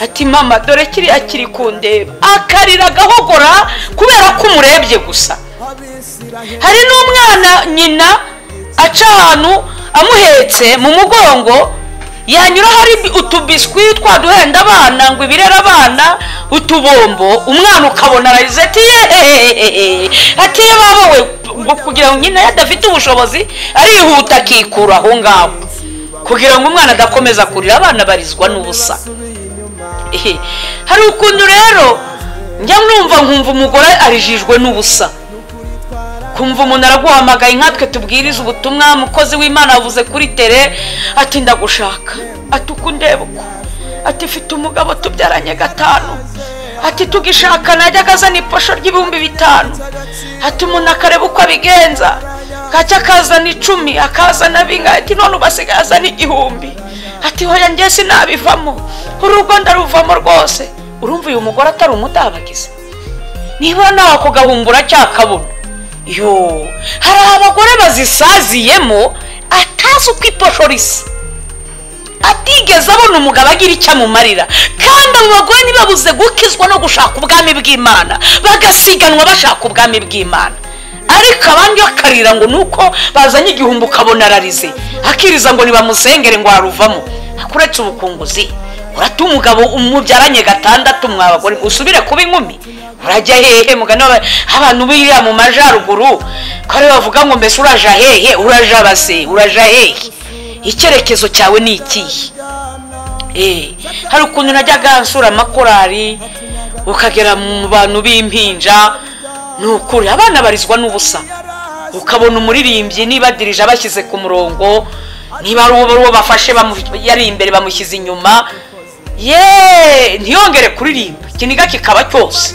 ati mama dore kiriya kiri kundeba, akarira agahogora kubera ko umurebye gusa. Hari n'umwana nyina aca ahantu amuhetse mu mugongo, yanyura hari utubiswi twaduhenda abana ngo ibirera abana, utubombo, umwana ukabona ararize ati yehehehe, ati baba we, ngo kugira ngo nyina adafite ubushobozi arihuta akikura aho ngaho kugira ngo umwana adakomeza kurira. Abana barizwa n'ubusa. Hari ukuntu rero njya numva nkumva umugore arijijwe n'ubusa, kumva umuntu araguhamagaye nkatwe tubwiriza ubutumwa, umukozi w'Imana avuze kuri tere ati ndagushaka, ati ukundeba uko, ati mfite umugabo tubyaranye 5, ati tugishaka najyaga azana iposho ry'5,000, ati umuntu akareba uko abigenza kacya akazana 10 akazana bingahe, ati none ubasigaye azana 1000, ati hoya njye sinabivamo, urugo ndaruvamo rwose. Urumva uyu mugore atari umudabagizi, niba nawe kugahumbura cyakabona. Yo, hari abagore bazisaziyemo atazi uko iposho risa, atigeze abona umugabo agira icyo amumarira. Kandi abo bagore ntibabuze gukizwa no gushaka ubwami bw'Imana, bagasiganwa bashaka ubwami bw'Imana. Ariko abandi bakarira ngo nuko bazanye 1000 ukabona ararize, akiriza ngo nibamusengere ngo aruvamo. Akuretse ubukunguzi, urata umugabo umubyaranye 6 mwabagore usubire kuba inkumi, urajya hehe? Mugani abantu biriya mu majaruguru kare bavuga ngo mbese uraja hehe, uraja base, uraja hehe, icyerekezo cyawe ni ikihe? Hari ukuntu najyaga nsura amakorari ukagera mu bantu b'impinja, ni ukuri abana barizwa n'ubusa. Ukabona umuririmbyi niba dirije abashyize ku murongo, niba ari uwo bafashe yari imbere bamushyize inyuma, ye ntiyongere kuririmba, ikiniga kikaba cyose,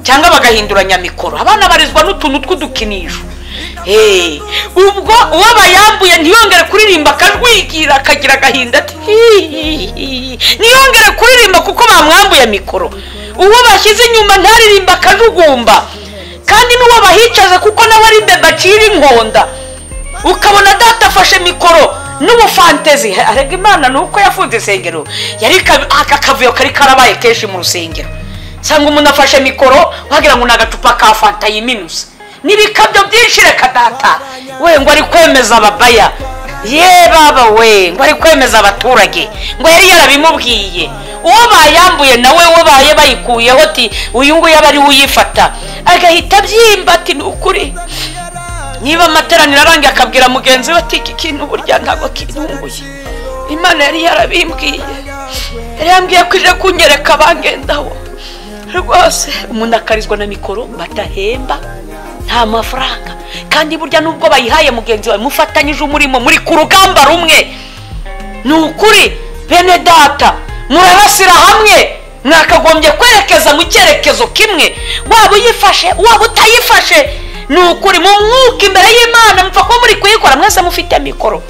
cyangwa bagahinduranya mikoro. Abana barizwa n'utuntu tw'udukinisho. Ubwo uwo bayambuye ntiyongere kuririmba, akajwigira akagira agahinda ati ntiyongere kuririmba kuko bamwambuye mikoro. Uwo bashyize inyuma ntaririmba akajugumba, kandi n'uwo bahicaze kuko nawe ari bebe acira inkonda. Ukabona data afashe mikoro n'ubufantezi. Arega Imana nuko yafunze isengero, yari akavuyo kari karabaye kenshi mu rusengero. Sanga umuntu afashe mikoro wagira ngo ni agacupa ka fanta yiminusa, n'ibikabyo byinshi. Reka data we ngo ari kwemeza ababaya, ye baba we ngo ari kwemeza abaturage, ngo yari yarabimubwiye. Uwo bayambuye nawe uwo baye bayikuyeho ati uyu nguyu aba ari uyifata, agahita abyimba ati ni ukuri. Niba amateraniro arangiye akabwira mugenzi we ati iki kintu burya ntabwo kintunguye, Imana yari yarabimbwiye, yari yambwiye ko ije kunyereka abangendaho rwose. Umuntu akarizwa na mikoro badahemba, nta mafaranga, kandi burya nubwo bayihaye mugenzi wawe mufatanyije umurimo, muri ku rugamba rumwe. Ni ukuri bene data murarasira hamwe, mwakagombye kwerekeza mu cyerekezo kimwe, waba uyifashe waba utayifashe. Ni ukuri mu mwuka imbere y'Imana mupfa kuba muri kuyikora mwese mufite mikoro.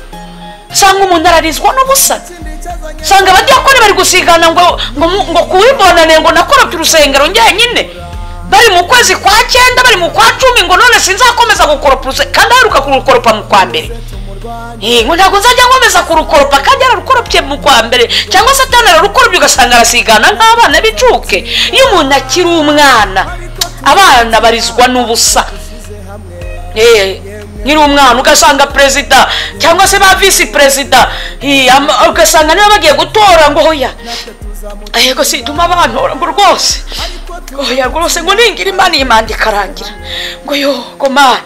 Usanga umuntu ararizwa n'ubusa, usanga abadiyakoni bari gusigana ngo ngo kuwibonane ngo nakoropye urusengero njyenyine, bari mu kwezi kwa 9 bari mu kwa 10 ngo none sinzakomeza gukoropa urusengero, kandi aheruka kurukoropa mu kwa mbere. Ngo ntabwo nzajya nkomeza kurukoropa, kandi yararukoropye mu kwa mbere, cyangwa Satani ararukoropye ugasanga arasigana nk'abana b'icuke. Iyo umuntu akiri umwana, abana barizwa n'ubusa. Nkiri umwana ugasanga perezida cyangwa se ba visi perezida, ugasanga niba bagiye gutora ngo hoya yego situma bantora ngo rwose oya rwose ngo ningira Imana iyi manda ikarangira, ngo yo ngo Mana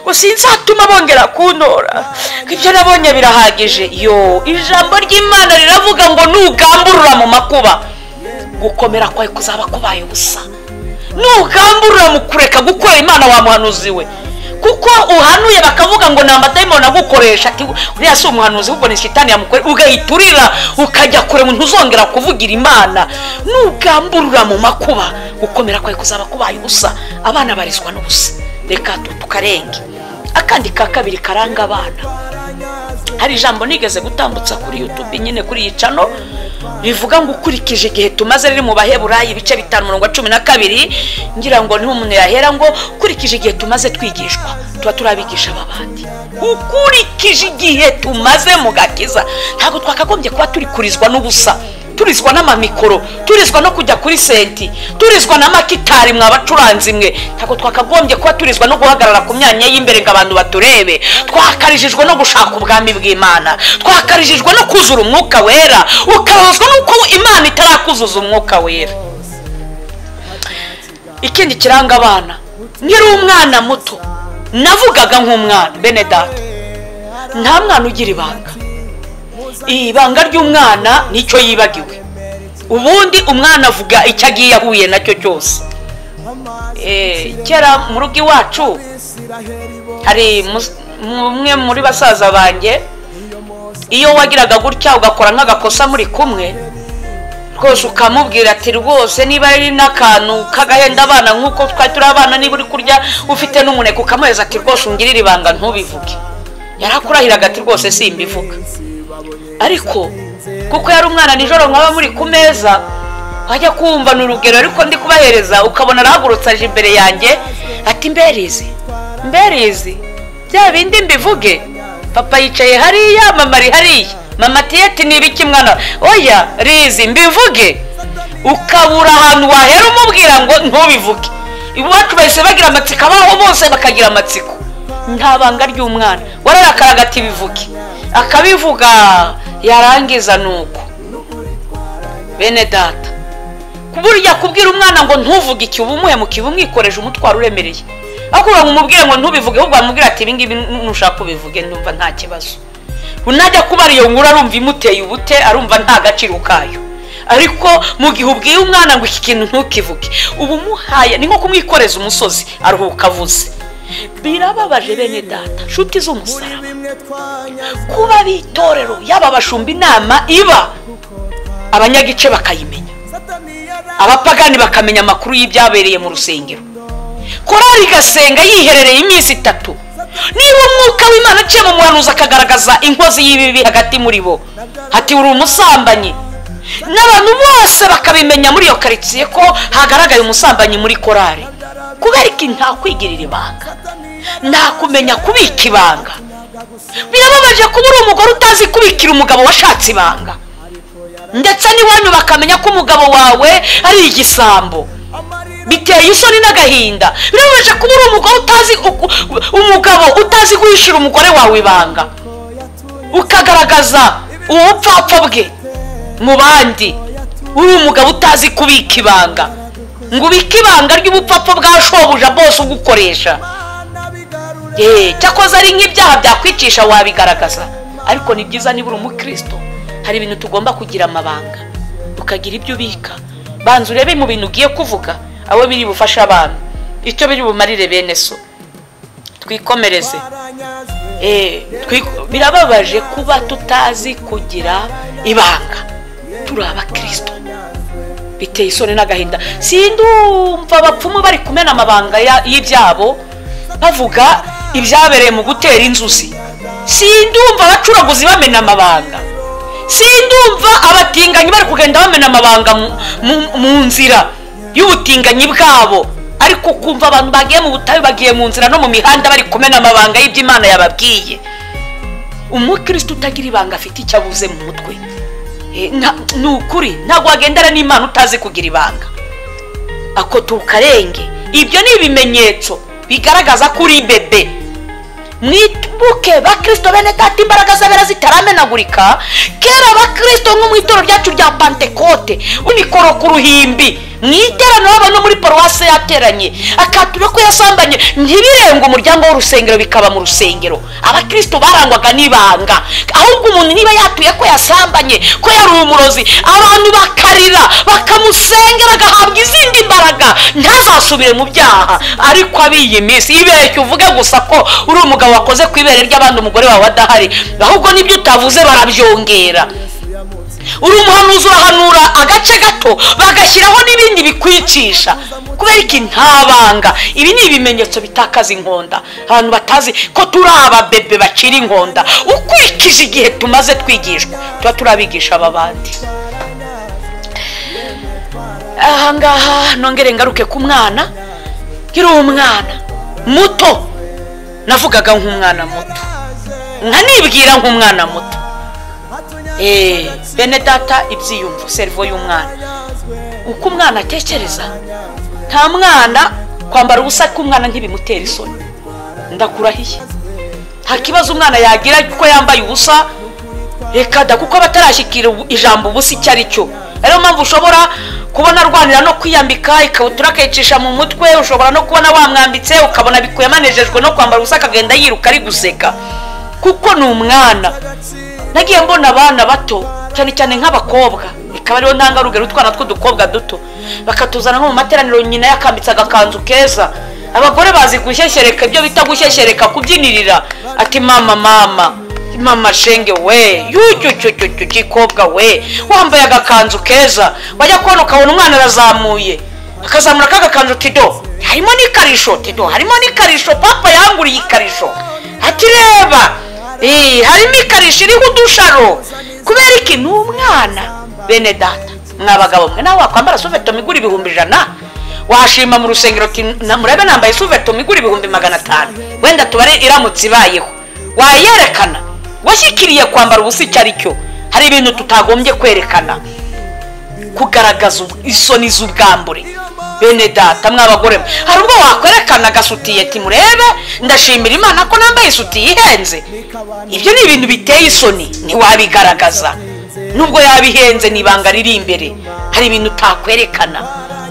ngo sinzatuma bongera kuntora, ibyo nabonye birahagije. Yo, ijambo ry'Imana riravuga ngo nugamburura mu makuba, gukomera kwawe kuzaba kubaye ubusa. Nugamburura mu kureka gukorera Imana wa muhanuzi we, kuko uhanuye bakavuga ngo ni amadayimoni agukoresha, ati uriya si umuhanuzi ahubwo ni shitani yamukore, ugahiturira ukajya kure, ntuzongera kuvugira Imana. Nugamburura mu makuba, gukomera kwawe kuzaba kubaye ubusa. Abana barizwa n'ubusa. Reka tukarenge. Akandi ka kabiri karanga abana, hari ijambo nigeze gutambutsa kuri YouTube nyine kuri iyi channel rivuga ngo ukurikije igihe tumaze, riri mu Baheburayi ibice 5:12, ngira ngo niho umuntu yahera ngo ukurikije igihe tumaze twigishwa tuba turabigisha abandi. Ukurikije igihe tumaze mu gakiza, ntabwo twakagombye kuba turi kurizwa n'ubusa, turizwa n'amamikoro, turizwa no kujya kuri senti, turizwa n'amakitari mwabacuranzi mwe. Ntabwo twakagombye kuba turizwa no guhagarara ku myanya y'imbere ngo abantu baturebe. Twakarijijwe no gushaka ubwami bw'Imana, twakarijijwe no kuzura umwuka wera, ukabazwa nuko Imana itarakuzuza umwuka wera. Ikindi kiranga abana, nkiri umwana muto navugaga nk'umwana. Bene data, nta mwana ugira ibanga. Ibanga ry'umwana nicyo yibagiwe. Ubundi umwana avuga icyo agiye ahuye nacyo cyose. Kera mu rugo iwacu hari umwe muri basaza banjye, iyo wagiraga gutya ugakora nk'agakosa muri kumwe rwose ukamubwira ati rwose niba ari n'akantu k'agahenda abana nk'uko twari turi abana, niba uri kurya ufite n'umuneke ukamuheza ati rwose ungirire ibanga ntubivuge. Yarakurahiraga ati rwose simbivuga. Ariko kuko yari umwana, nijoro nkaba muri ku meza wajya kumva ni urugero ariko ndi kubahereza, ukabona arahagurutse aje imbere yanjye ati mberizi mberizi bya bindi mbivuge. Papa yicaye hariya, mama ari hariya, mama ati ati ni ibiki mwana? Oya rizi mbivuge. Ukabura ahantu wahera umubwira ngo ntubivuge. Iwacu bahise bagira amatsiko, abaho bose bakagira amatsiko. Nta banga ry'umwana, wararakaraga ati bivuge, akabivuga yarangiza. Nuko bene data, kuburya kubwira umwana ngo ntuvuge iki, uba umuhemukiye, umwikoreje umutwaro uremereye. Aho ngo umubwire ngo ntubivuge, ahubwo amubwira ati ibingibi nushaka kubivuge ndumva nta kibazo. Unajya kubara iyo nkuru arumva imuteye ubute, arumva nta gaciro kayo. Ariko mu gihe ubwiye umwana ngo iki kintu ntukivuge, uba umuhaye ni nko kumwikoreza umusozi, aruhuka avuze. Birababaje bene data, nshuti z'umusaraba, kuba bitorero yaba bashumba inama iba abanyagice bakayimenya, abapagani bakamenya amakuru y'ibyabereye mu rusengero, korari igasenga yiherereye iminsi 3. Niba umwuka w'Imana aciye mu muhanuzi akagaragaza inkozi y'ibibi hagati muri bo, ati uri umusambanyi, n'abantu bose bakabimenya muri iyo karitsiye ko hagaragaye umusambanyi muri korari. Kubera iki? Nta kwigirira ibanga, nta kumenya kubika ibanga. Birababaje kuba uri umugore utazi kubikira umugabo washatse ibanga, ndetse n'iwanyu bakamenya ko umugabo wawe ari igisambo. Biteye isoni n'agahinda. Birababaje kuba uri umugore utazi umugabo utazi guhishira umugore wawe ibanga, ukagaragaza ubupfapfa bwe mu bandi. Uri umugabo utazi kubika ibanga, ngo ubike ibanga ry'ubupfapfa bwa shobuja bose ugukoresha. Cyakoze ari nk'ibyaha byakwicisha wabigaragaza, ariko ni byiza niba uri umukristo hari ibintu tugomba kugira amabanga, ukagira ibyo ubika. Banza urebe mu bintu ugiye kuvuga abo biri bufasha abantu, icyo biri bumarire bene so. Twikomereze. Birababaje kuba tutazi kugira ibanga, turi abakristo. Biteye isoni n'agahinda. Sindumva abapfumu bari kumena amabanga y'ibyabo bavuga ibyabereye mu gutera inzuzi. Sindumva abacuraguzi bamena amabanga. Sindumva abatinganyi bari kugenda bamena amabanga mu nzira y'ubutinganyi bwabo. Ariko kumva abantu bagiye mu butayu, bagiye mu nzira no mu mihanda bari kumena amabanga y'iby'Imana yababwiye. Umukristo utagira ibanga afite icyo abuze mu mutwe. Ni ukuri ntabwo wagendana n'Imana utazi kugira ibanga. Ako tukarenge. Ibyo ni ibimenyetso bigaragaza ko uri bebe. Mwibuke bakristo bene data, imbaraga z'abera zitaramenagurika. Kera abakristo nko mu itorero ryacu rya Pantekote, unikoro ku ruhimbi mu iteraniro abantu muri paruwase yateranye akatura ko yasambanye, ntibirenga umuryango w'urusengero, bikaba mu rusengero. Abakristo barangwaga n'ibanga, ahubwo umuntu niba yatuye ko yasambanye, ko yari umurozi, abantu bakarira bakamusengera agahabwa izindi mbaraga ntazasubire mu byaha. Ariko abiyi minsi ibeshye uvuge gusa ko uri umugabo wakoze ku ibere ry'abandi umugore wawe adahari, ahubwo n'ibyo utavuze barabyongera. Uri umuhanuzi urahanura agace gato bagashyiraho n'ibindi bikwicisha. Kubera iki? Nta banga. Ibi ni ibimenyetso bitakaza inkonda. Abantu batazi ko turi ababebe bakiri inkonda, ukurikije igihe tumaze twigishwa, tuba turabigisha aba bandi. Ahangaha nongere ngaruke ku mwana. Nkiri umwana muto navugaga nk'umwana muto, nkanibwira nk'umwana muto. Bene data, ibyiyumvo, serivo y'umwana, uko umwana atekereza. Nta mwana kwambara ubusa k'umwana ntibimutera isoni, ndakurahiye. Nta kibazo umwana yagira kuko yambaye ubusa, reka da, kuko batarashyikira ijambo ubusa icyo ari cyo. Ariyo mpamvu ushobora kubona arwanira no kwiyambika ikabutura akayicisha mu mutwe, ushobora no kubona wamwambitse ukabona bikuye amanejejwe no kwambara ubusa akagenda yiruka ari guseka, kuko ni umwana. Nagiye mbona abana bato cyane cyane nk'abakobwa, ikaba ariyo ntangarugero, utwana tw'udukobwa duto bakatuzana nko mu materaniro, nyina yakambitse agakanzu keza. Abagore bazi gushyeshyereka, ibyo bita gushyeshyereka, kubyinirira, ati mama mama mama shenge we, yucyucyucyucyu gikobwa we, wambaye agakanzu keza. Wajya kubona ukabona umwana arazamuye, akazamura kagakanzu, tido harimo n'ikarisho, tido harimo n'ikarisho, papa yanguriye ikarisho, ati reba harimo ikarisho iriho udusharo. Kubera iki? Ni umwana. Bene data, mwabagabo mwe, nawe wakwambara suveto igura 100,000 washima mu rusengero murebe nambaye suveto igura 500,000, wenda tubare iramutse ibayeho, wayerekana washyikiriye kwambara ubusa icyo ari cyo. Hari ibintu tutagombye kwerekana, kugaragaza isoni z'ubwambure. Bene data, mwabagore, hari ubwo wakwerekana agasutiye ati murebe ndashimira Imana ko nambaye isutiye ihenze. Ibyo ni ibintu biteye isoni, ntiwabigaragaza nubwo yabihenze, ni ibanga riri imbere. Hari ibintu utakwerekana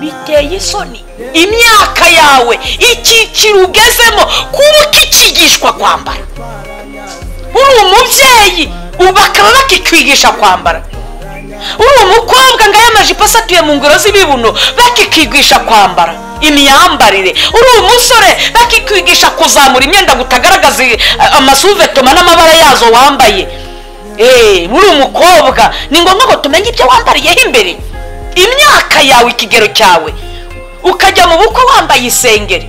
biteye isoni. Imyaka yawe, icyiciro ugezemo, kuba ukikigishwa kwambara, uri umubyeyi bakaba bakikwigisha kwambara, uri umukobwa ngaya amajipo asatuye mu ngoro z'ibibuno bakikigisha kwambara imyambarire, uri umusore bakikwigisha kuzamura imyenda gutagaragaza amasuvetoma n'amabara yazo wambaye. Uri umukobwa ni ngombwa ngo tumenye ibyo wambariyeho imbere, imyaka yawe, ikigero cyawe. Ukajya mu bukwe wambaye isengeri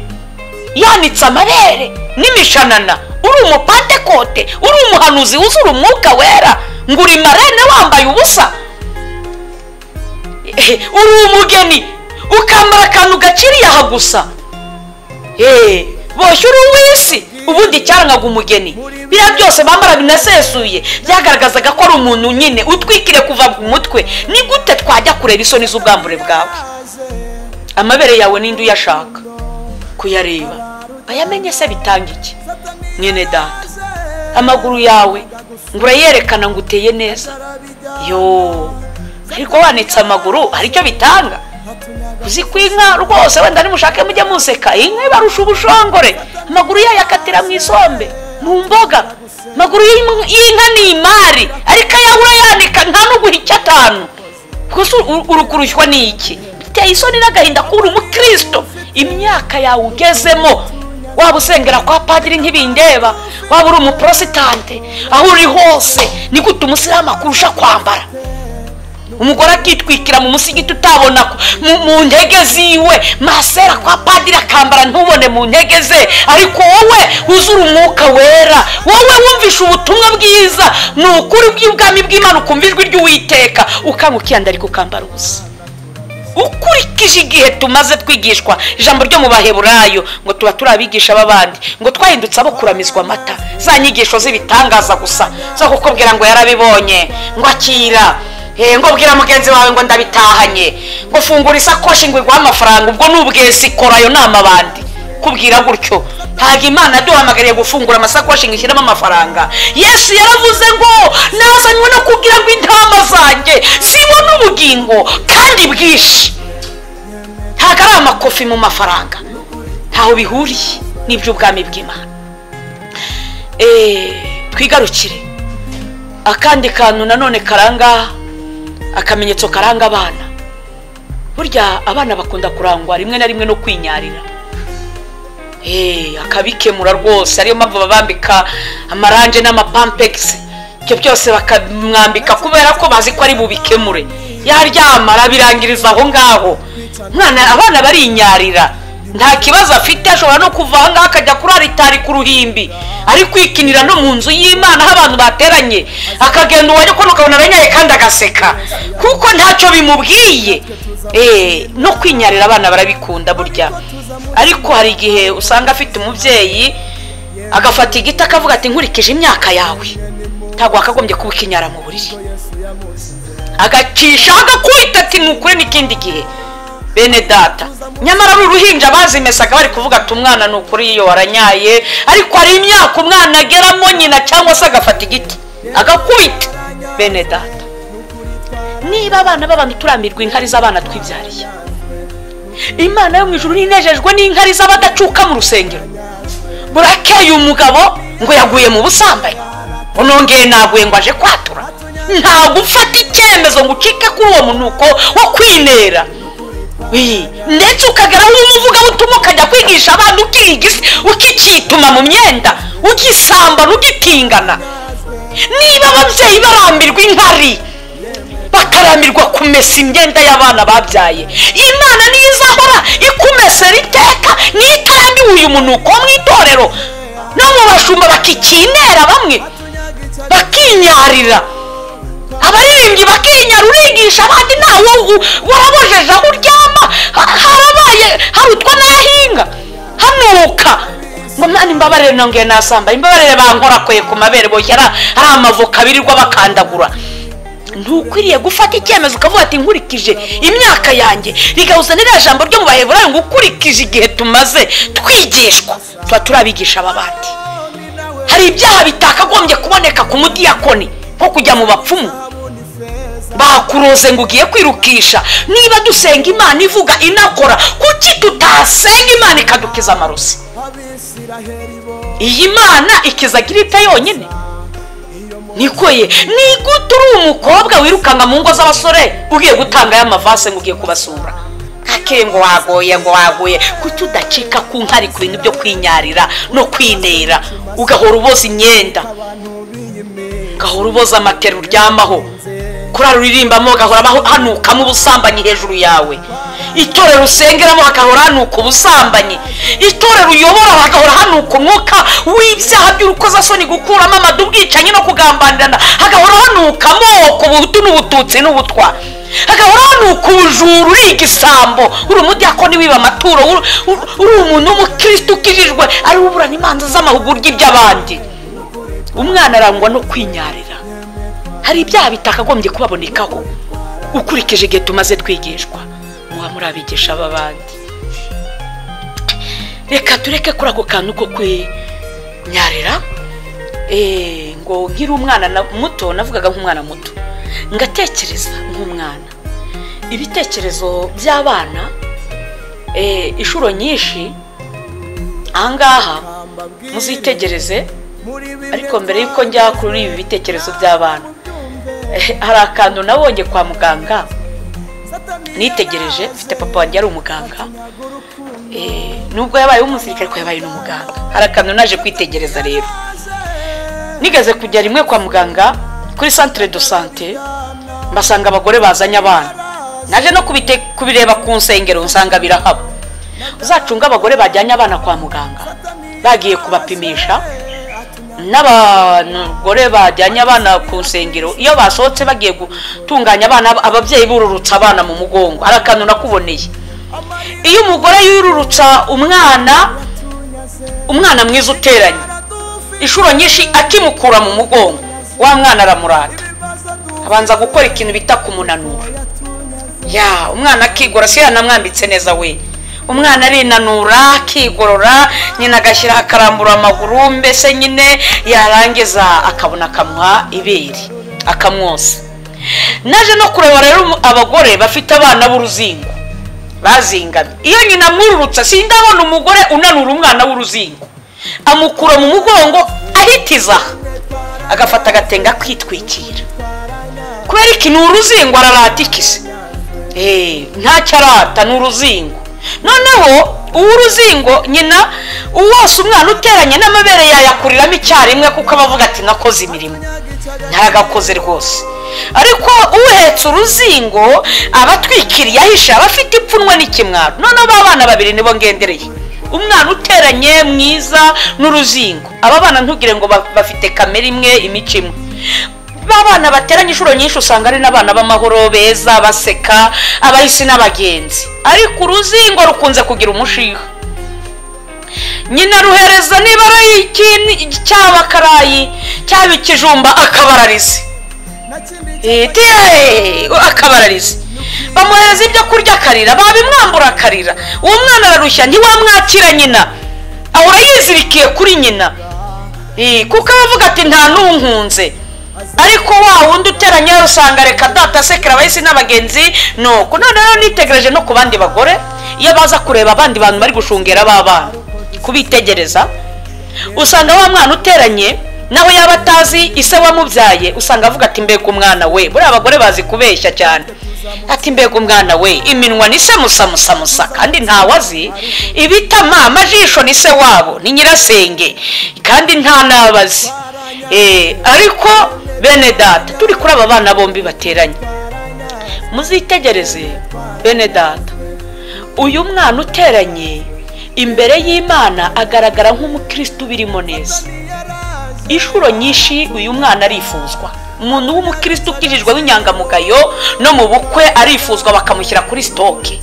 yanitse amabere n'imishanana, uri umupantekote, uri umuhanuzi wuzura umwuka wera, ngo uri marene wambaye ubusa. Uri umugeni ukambara akantu gaciriye aha gusa, boshye uri uw'isi. Ubundi cyarangaga umugeni, biriya byose bambara binasesuye byagaragazaga ko ari umuntu nyine utwikire kuva ku mutwe. Ni gute twajya kureba isoni z'ubwambure bwawe? Amabere yawe ninde uyashaka kuyareba? Bayamenye se bitanga iki? Mwene data, amaguru yawe ngo urayerekana ngo uteye neza, yo ariko wanitse amaguru hari icyo bitanga? Uzi ko inka rwose wenda nimushake mujye museka, inka ibarusha ubushongore, amaguru yayo akatira mu isombe, mu mboga. Amaguru y'inka ni imari, ariko ayawe urayanika nta n'uguha icyo atanu. Gusa urukurushywa ni iki? Biteye isoni n'agahinda ko uri umukristo, imyaka yawe ugezemo, waba usengera kwa padiri ntibindeba, waba uri umuprositante, aho uri hose ni gute umusilamu akurusha kwambara? Umugore akitwikira mu musigiti utabona mu ntege ziwe, masera kwa padiri akambara ntubone mu ntege ze, ariko wowe uzura umwuka wera, wowe wumvisha ubutumwa bwiza, ni ukuri bw'ubwami bw'Imana, ukumva ijwi ry'Uwiteka, ukanga ukiyandarika ukambara ubusa. Ukurikije igihe tumaze twigishwa ijambo ryo mu Baheburayo ngo tuba turabigisha b'abandi, ngo twahindutse abo kuramizwa amata, za nyigisho z'ibitangaza gusa zo kukubwira ngo yarabibonye, ngo akira, ngo bwira mugenzi wawe ngo ndabitahanye, ngo fungura isakoshi ngo iguhe amafaranga, ubwo ni ubwesi, kora ayo nama abandi kubwira gutyo. Ntabwo Imana yaduhamagariye gufungura amasakoshi ngo ishyiremo amafaranga. Yesu yaravuze ngo nazanywe no kugira ngo intama zanjye zibone ubugingo kandi bwinshi. Ntabwo ari amakofi mu mafaranga, ntaho bihuriye n'iby'ubwami bw'Imana. Twigarukire akandi kantu nanone karanga, akamenyetso karanga abana. Burya abana bakunda kurangwa rimwe na rimwe no kwinyarira, akabikemura rwose. Ariyo mpamvu babambika amaranje n'amapampegisi, ibyo byose bakamwambika kubera ko bazi ko ari bubikemure. Yaryama arabirangiriza aho ngaho. Mwana, abana barinyarira, nta kibazo afite. Ashobora no kuva aha ngaha akajya kurara itari ku ruhimbi, ari kwikinira no mu nzu y'Imana aho abantu bateranye, akagenda uwajya kubona ukabona aranyaye kandi agaseka kuko ntacyo bimubwiye. No kwinyarira abana barabikunda burya. Ariko hari igihe usanga afite umubyeyi agafata igiti akavuga ati nkurikije imyaka yawe ntabwo wakagombye kuba ukinyara mu buriri, agacisha agakubita ati nukure n'ikindi gihe. Bene data, nyamara ari uruhinja bazimesaga bari kuvuga ati umwana ni ukuri iyo waranyaye, ariko hari imyaka umwana ageramo nyina cyangwa se agafata igiti agakubita. Bene data, niba abana b'abantu turamirwa inkari z'abana twibyariye, Imana yo mu ijuru ninejejwe n'inkari z'abadacuka mu rusengero. Burakeye umugabo ngo yaguye mu busambanyi, unongeye naguye ngo aje kwatura. Ntabwo ufata icyemezo ngo ucike kuri uwo munuko wo kwinera, ndetse ukageraho umuvugabutumwa ukajya kwigisha abantu ukikituma mu myenda, ugisambana, ugitingana. Niba ababyeyi barambirwa inkari, bakaramirwa kumesa imyenda y'abana babyaye, Imana niyo izahora ikumesera iteka, nitarambiwe uyu munuko wo mu itorero. No mu bashumba bakikinera, bamwe bakinyarira, abaririmbyi bakinyara, urigisha abandi ntawe warabojeje aho uryama, harabaye harutwa n'ahinga hanuka. Ngo mwana imbabarire nongeye nasamba, imbabarire bankorakoye ku mabere, boshye ari amavoka birirwa bakandagura. Ntukwiriye gufata icyemezo ukavuga ati nkurikije imyaka yanjye. Rigahuza n'iriya jambo ryo mu Baheburayo ngo ukurikije igihe tumaze twigishwa, tuba turabigisha abandi. Hari ibyaha bitakagombye kuboneka ku mudiyakoni, nko kujya mu bapfumu bakuroze ngo ugiye kwirukisha. Niba dusenga Imana ivuga inakora, kuki tutasenga Imana ikadukiza amarozi? Iyi Mana ikiza gripe yonyine? Nikoye ni gute uri umukobwa wirukanga mu ngo z'abasore ugiye gutanga y'amavase ngo ugiye kubasura, kake ngo wagoye ngo wagoye? Kuki udacika ku nkari ku bintu byo kwinyarira no kwinera, ugahora uboza imyenda, ugahora uboza amatera uryamaho, kurara uririmbamo ugahora hanukamo ubusambanyi hejuru yawe, itorero usengeramo hakahora hanuka ubusambanyi, itorero uyobora hakahora hanuka umwuka w'ibyaha by'urukozasoni, gukuramo amadu, ubwicanyi no kugambanirana, hagahora hanuka amoko, ubuhutu n'ubututsi n'ubutwa, hagahora hanuka ubujura, uri igisambo, uri umudiyakoni wiba amaturo, uri umuntu w'umukristo ukijijwe ari uburana imanza z'amahugurwa iby'abandi. Umwana arangwa no kwinyarira. Hari ibyaha bitakagombye kubabonekaho ukurikije igihe tumaze twigishwa, muba murabigisha abandi. Reka tureke kuri ako kantu ko kwinyarira. Ngo nkiri umwana muto, navugaga nk'umwana muto, ngatekereza nk'umwana. Ibitekerezo by'abana inshuro nyinshi ahangaha muzitegereze. Ariko mbere yuko njya kuri ibi bitekerezo by'abana, hari akantu nabonye kwa muganga nitegereje. Mfite papa wanjye ari umuganga, nubwo yabaye umusirikare ariko yabaye n'umuganga. Hari akantu naje kwitegereza rero. Nigeze kujya rimwe kwa muganga kuri centre de santé, mbasanga abagore bazanye abana. Naje no kubireba ku nsengero nsanga birahaba. Uzacunga abagore bajyanye abana kwa muganga bagiye kubapimisha, n'abagore bajyanye abana ku nsengero iyo basohotse bagiye gutunganya abana, ababyeyi bururutsa abana mu mugongo. Hari akantu nakuboneye, iyo umugore yururutsa umwana, umwana mwiza uteranye, inshuro nyinshi akimukura mu mugongo wa mwana aramurata, abanza gukora ikintu bita kumunanura. Ya umwana akigora, si yanamwambitse neza we, Umwana arinanura akigorora, nyina agashyira akarambura amaguru, mbese nyine yarangiza akabona akamuha ibere akamwosa. Naje no kureba rero abagore bafite abana b'uruzingo bazingamye, iyo nyina amwururutsa, sindabona umugore unanura umwana w'uruzingo, amukura mu mugongo ahitiza agafata agatenga kwitwikira. Kubera iki? Ni uruzingo, ararata ikise, ntacyo arata, ni uruzingo. Noneho uw'uruzingo nyina uwose umwana uteranye n'amabere yayakuriramo icyarimwe, kuko abavuga ati nakoze imirimo, ntaragakoze rwose. Ariko uhetse uruzingo aba atwikiriye ahisha, aba afite ipfunwe n'ikimwaro. Noneho ba bana babiri nibo ngendereye, umwana uteranye mwiza n'uruzingo. Aba bana ntugire ngo bafite kamere imwe, imico imwe. Ba bana bateranye inshuro nyinshi usanga ari n'abana b'amahoro, beza, baseka, abahisi n'abagenzi. Ariko uruzingo rukunze kugira umushiha. Nyina ruhereza niba ari cyaba karayi cyaba ikijumba akabararize, akabararize. Bamuhereza ibyo kurya akarira, babimwambura akarira. Uwo mwana ararushya, ntiwamwakira nyina, ahora yizirikiye kuri nyina, kuko abavuga ati nta n'unkunze. Ariko wa wundi uteranye usanga reka data asekera abahisi n'abagenzi. Nuko noneho nitegereje no ku bandi bagore, iyo baza kureba abandi bantu bari gushungera b'abana, kubitegereza, usanga wa mwana uteranye nawe yaba atazi ise wamubyaye, usanga avuga ati mbega umwana we. Buriya abagore bazi kubeshya cyane, ati mbega umwana we, iminwa ni se musa musa musa, kandi ntawe azi, ibitama amajisho ni se wabo, ni nyirasenge, kandi nta nabazi. Ariko bene data, turi kuri aba bana bombi bateranye, muzitegereze bene data, uyu mwana uteranye imbere y'Imana agaragara nk'umukristo birimo neza. Inshuro nyinshi uyu mwana arifuzwa, umuntu w'umukristo ukijijwe w'inyangamugayo no mu bukwe arifuzwa, bakamushyira kuri sitoke,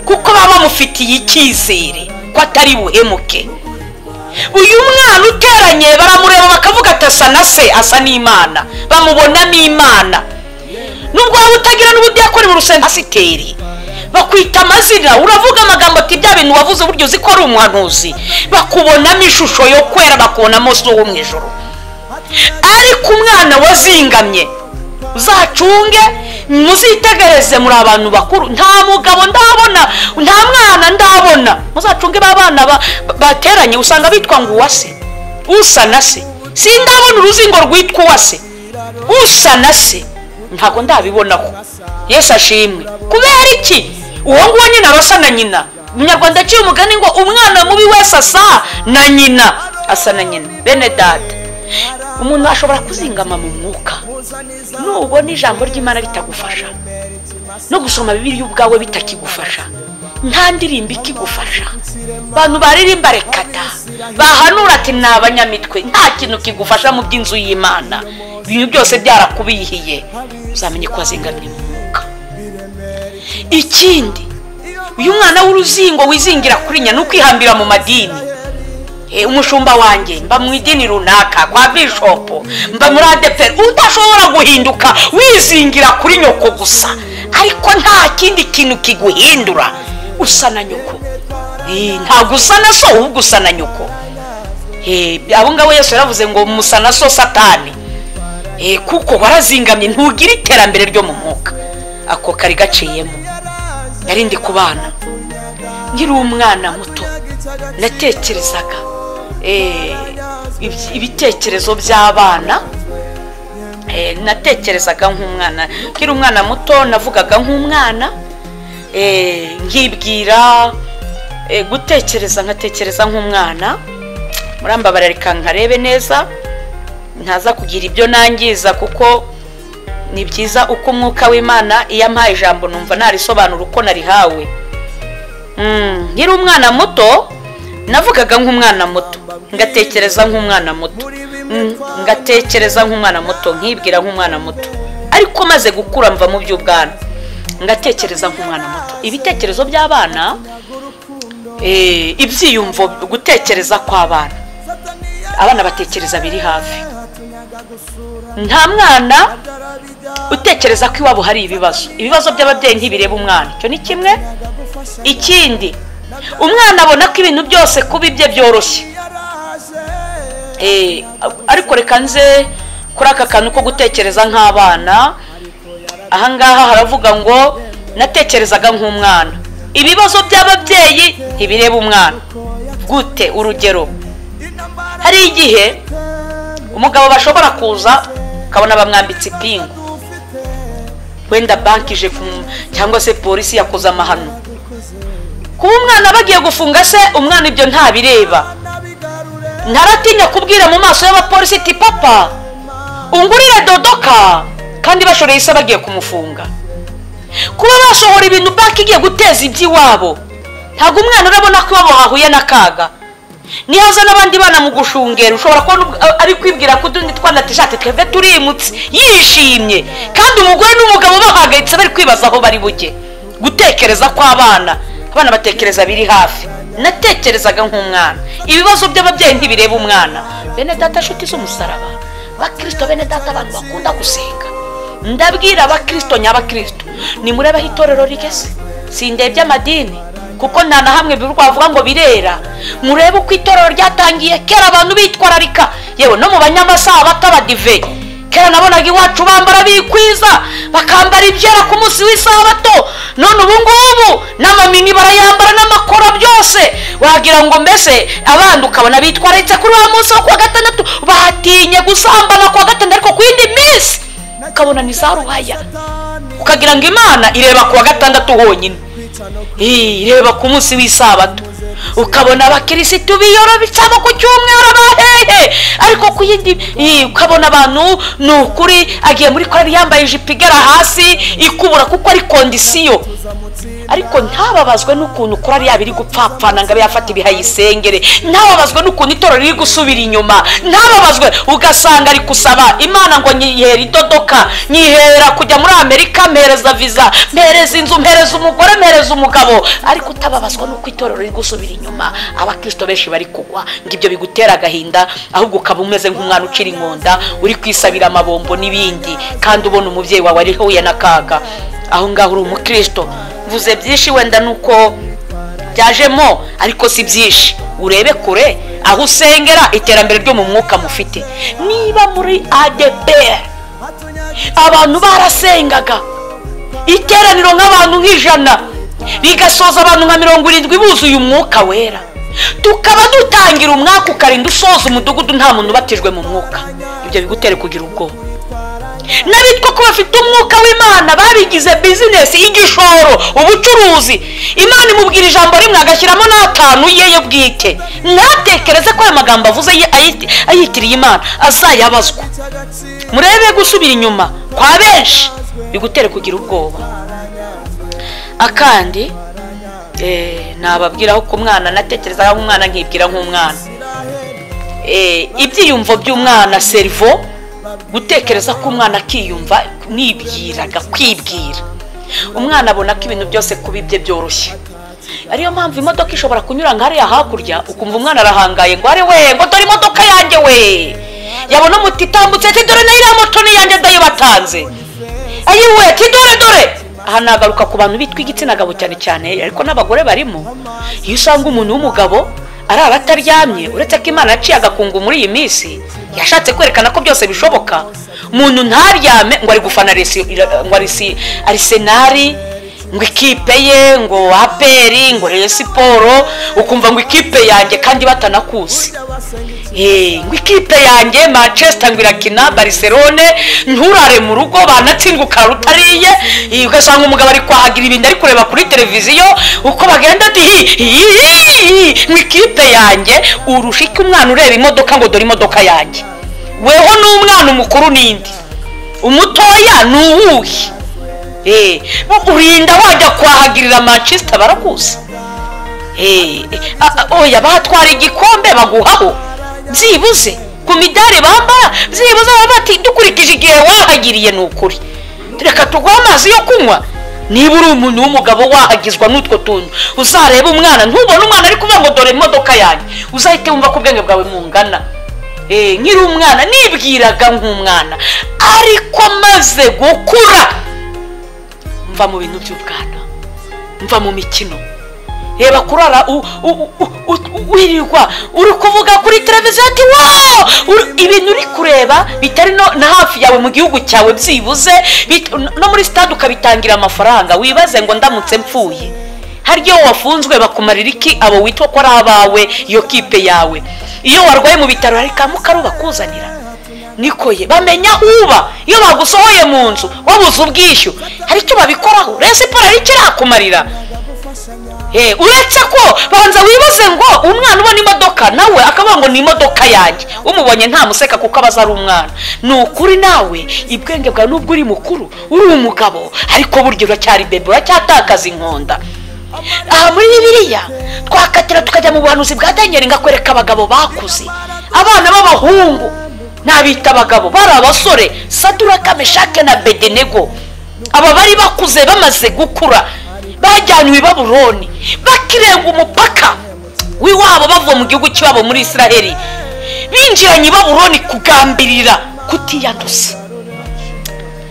kuko baba bamufitiye icyizere ko atari buhemuke. Uyu mwana uteranye baramureba bakavuga ati asa na se, asa n'Imana, bamubonamo Imana. Nubwo waba utagira n'ubudiyakoni mu rusengero, pasiteri bakwita amazina, uravuga amagambo ati bya bintu wavuze buryo uzi ko ari umuhanuzi, bakubonamo ishusho yo kwera, bakubonamo so wo mu ijuru. Ariko umwana wazingamye uzacunge, muzitegereze, muri abantu bakuru, nta mugabo ndabona, nta mwana ndabona. Muzacunge ba bana bateranye, usanga bitwa ngo uwase, usa na se. Sindabona uruzingo rwitwa uwase, usa na se, ntabwo ndabibonaho. Yesu ashimwe. Kubera iki? Uwo nguwo nyina arasa na nyina. Umunyarwanda aciye umugani ngo umwana mubi wese asa na nyina, asa na nyina. Bene data, umuntu ashobora kuzingama mu mwuka nubona ijambo ry'Imana ritagufasha, no gusoma Bibiliya ubwawe bitakigufasha, nta ndirimbo ikigufasha, abantu baririmba rekata, bahanura ati ni abanyamitwe, nta kintu kigufasha mu by'inzu y'Imana, ibintu byose byarakubihiye, uzamenye ko wazingamye mu mwuka. Ikindi, uyu mwana w'uruzingo wizingira kuri nyina ni ukwihambira mu madini. Umushumba wanjye mba mu idini runaka kwa bishopu, mba muri ADEPR, udashobora guhinduka wizingira kuri nyoko gusa, ariko nta kindi kintu kiguhindura, usa na nyoko. Ntabwo usa na so, ahubwo usa na nyoko. Abo ngabo Yesu yaravuze ngo musa na so Satani, kuko warazingamye, ntugira iterambere ryo mu mwuka. Ako kari gaciyemo. Nari ndi ku bana nkiri umwana muto, natekerezaga ibitekerezo by'abana, natekerezaga nk'umwana nkiri umwana muto, navugaga nk'umwana, nkibwira gutekereza nkatekereza nk'umwana. Murambabarira, reka nkarebe neza ntaza kugira ibyo nangiza, kuko ni byiza uko umwuka w'Imana iyo ampaye ijambo numva narisobanura uko narihawe. Nkiri umwana muto navugaga nk'umwana muto, ngatekereza nk'umwana muto, ngatekereza nk'umwana muto, nkibwira nk'umwana muto. Ariko maze gukura mva mu by'ubwana, ngatekereza nk'umwana muto. Ibitekerezo by'abana, ibyiyumvo, gutekereza kw'abana, abana batekereza biri hafi. Nta mwana utekereza ko iwabo hari ibibazo, ibibazo by'ababyeyi ntibireba umwana, icyo ni kimwe. Ikindi, Umwana abona ko ibintu byose kuba ibye byoroshye. Ariko reka nze kuri aka kantu ko gutekereza nk'abana. Ahangaha haravuga ngo natekerezaga nk'umwana. Ibibazo by'ababyeyi ntibireba umwana. Gute? Urugero, hari igihe umugabo bashobora kuza ukabona bamwambitse ipingu, wenda banki ije cyangwa se polisi yakoze amahano. Kuba umwana bagiye gufunga se, umwana ibyo ntabireba, ntaratinya kubwira mu maso y'abapolisi ati papa ungurire dodoka, kandi bashoreye se bagiye kumufunga. Kuba basohora ibintu banki igiye guteza iby'iwabo, ntabwo umwana urabona ko iwabo hahuye n'akaga. Nihaza n'abandi bana mu gushungera, ushobora kubona ari kwibwira ko utundi twana tishati twebwe turimutse, yishimye, kandi umugore n'umugabo bahangayitse bari kwibaza aho bari bujye. Gutekereza kw'abana, abana batekereza biri hafi. Natekerezaga nk'umwana. Ibibazo by'ababyeyi ntibireba umwana. Bene data nshuti z'umusaraba, bakristo bene data, abantu bakunda gusenga, ndabwira abakristo nyabakristo, nimurebe aho itorero rigeze. Sindebye amadini kuko nta na hamwe bivuga ngo birera. Murebe uko itorero ryatangiye kera abantu bitwararika, yewe no mu banyamasaha batabadive. Kera nabonaga iwacu bambara bikwiza, bakambara ibyera ku munsi w'isabato. None ubu ngubu n'amamini barayambara n'amakora byose, wagira ngo mbese abandi ukabona bitwararitse kuri wa munsi wo kuwa gatandatu, batinye gusambana kuwa gatandatu, ariko ku yindi minsi ukabona ni za ruhaya, ukagira ngo Imana ireba kuwa gatandatu honyine, ireba ku munsi w'isabato. Ukabona abakirisitu biyorobitsamo ku cyumweru bahehe, ariko ku yindi ukabona abantu ni ukuri agiye muri korali yambaye ijipo igera hasi ikubura kuko ari kondisiyo. Ariko ntababazwe n'ukuntu korali yaba iri gupfapfana ngo abe yafata ibihayisengere, ntababazwe n'ukuntu itorero riri gusubira inyuma, ntababazwe. Ugasanga ari gusaba Imana ngo nyihera idodoka, nyihera kujya muri Amerika, mpereza visa, mpereza inzu, mpereza umugore, mpereza umugabo, ariko utababazwa n'uko itorero riri gusubira inyuma. Abakristo benshi bari kugwa, ngo ibyo bigutera agahinda, ahubwo ukaba umeze nk'umwana ukiri inkonda uri kwisabira amabombo n'ibindi, kandi ubona umubyeyi wawe ari huye n'akaga. Aho ngaho uri umukristo. Mvuze byinshi wenda nuko byajemo, ariko si byinshi. Urebe kure aho usengera, iterambere ryo mu mwuka mufite. Niba muri ADPR abantu barasengaga iteraniro nk'abantu nk'ijana, bigasoza abantu nka 70 buzuye umwuka wera, tukaba dutangira umwaka ukarinda usoza umudugudu nta muntu ubatijwe mu mwuka, ibyo bigutere kugira ubwoba. N'abitwa ko bafite umwuka w'Imana babigize bizinesi y'igishoro, ubucuruzi. Imana imubwira ijambo rimwe agashyiramo n'atanu ye bwite, ntatekereze ko ayo magambo avuze ayitiriye Imana azayabazwa. Murebe gusubira inyuma kwa benshi bigutere kugira ubwoba. Akandi nababwiraho ku mwana, natekerezaga nk'umwana nkibwira nk'umwana. Ibyiyumvo by'umwana, serivo, gutekereza ko umwana akiyumva, nibwiraga kwibwira. Umwana abona ko ibintu byose kuba ibye byoroshye. Ariyo mpamvu imodoka ishobora kunyura nka hariya hakurya, ukumva umwana arahangaye ngo are we, ngo dore imodoka yanjye we. Yabona umuti itambutse ati dore nayo iriya moto ni iyanjye ndayibatanze. Ayiwe ati dore dore. Aha nagaruka ku bantu bitwa igitsina gabo cyane cyane, ariko n'abagore barimo. Iyo usanga umuntu w'umugabo arara ataryamye, uretse ko Imana yaciye agakungu muri iyi minsi, yashatse kwerekana ko byose bishoboka. Umuntu ntaryame ngo ari gufana ngo Arsenal, ngo ikipe ye, ngo APR, ngo Rayon Sport, ukumva ngo ikipe yanjye kandi batanakuzi. Ngo ikipe yanjye Manchester ngo irakina Barcelone, nturare mu rugo banatsinguka rutariye, ugasanga umugabo ari kwahagira ibintu ari kureba kuri televiziyo uko bagenda ati ngo ikipe yanjye. Urusha iki umwana ureba imodoka ngo dore imodoka yanjye? Weho n'umwana umukuru n'indi, umutoya ni uwuhe? Urinda wajya kwahagirira Manchester barakuzi. Oya batwara igikombe baguhaho byibuze ku midari bambara, byibuze bati dukurikije igihe wahagiriye ni ukuri, reka tuguhe amazi yo kunywa. Niba uri umuntu w'umugabo wahagizwa n'utwo tuntu, uzareba umwana, ntubone umwana ari kuvuga ngo dore imodoka yanjye, uzahite wumva ko ubwenge bwawe mungana. Nkiri umwana nibwiraga nk'umwana, ariko maze gukura mva mu bintu by'ubwana, mva mu mikino. Reba kurara wirirwa uri kuvuga kuri televiziyo ati wow, ibintu uri kureba bitari no na hafi yawe mu gihugu cyawe byibuze, no muri stade ukabitangira amafaranga. Wibaze ngo ndamutse mpfuye, hari iyo wafunzwe bakumarira iki abo witwa ko ari abawe, iyo kipe yawe? Iyo warwaye mu bitaro hari kamukaru bakuzanira, nikoye bamenya uba. Iyo bagusohoye mu nzu wabuze ubwishyu, hari icyo babikoraho? Rayon Sport hari icyo irakumarira? Uretse ko banza wibaze ngo umwana ubona imodoka nawe akavuga ngo ni imodoka yanjye, umubonye ntamuseka kuko abaza ari umwana. Ni ukuri nawe ibwenge bwawe nubwo uri mukuru uri umugabo, ariko burya uracyari bebe, uracyatakaza inkonda. Aha muri Bibiliya twakatira tukajya mu buhanuzi bwa Daniel, ngakwereka abagabo bakuze, abana b'abahungu nabita abagabo, bari abasore, Saduraka, Meshake na Bedenego. Aba bari bakuze bamaze gukura, bajyanywe i Babuloni, bakirenga umupaka w'iwabo bava mu gihugu cyabo muri Israheli, binjiranye i Babuloni kugambirira kutiyanduza.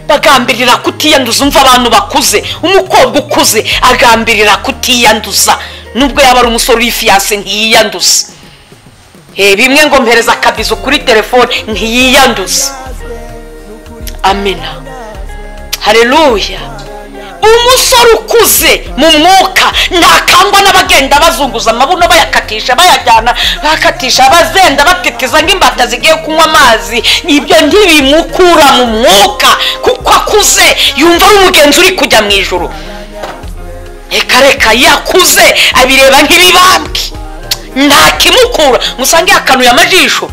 Bagambirira kutiyanduza. Umva abantu bakuze, umukobwa ukuze agambirira kutiyanduza, nubwo yaba ari umusore uri fiancé ntiyiyanduza. Bimwe ngo mpereza akabizo kuri telefone, ntiyiyanduza. Amina, haleluya. Umusore ukuze mu mwuka ntakangwa n'abagenda bazunguza amabuno bayakatisha bayajyana bakatisha bazenda batitiza nk'imbata zigiye kunywa amazi. Ibyo ntibimukura mu mwuka kuko akuze, yumva ari umugenzi uri kujya mu ijuru. Reka reka, yakuze abireba nk'ibibambwe, nta kimukura. Musange yakanuye amajisho.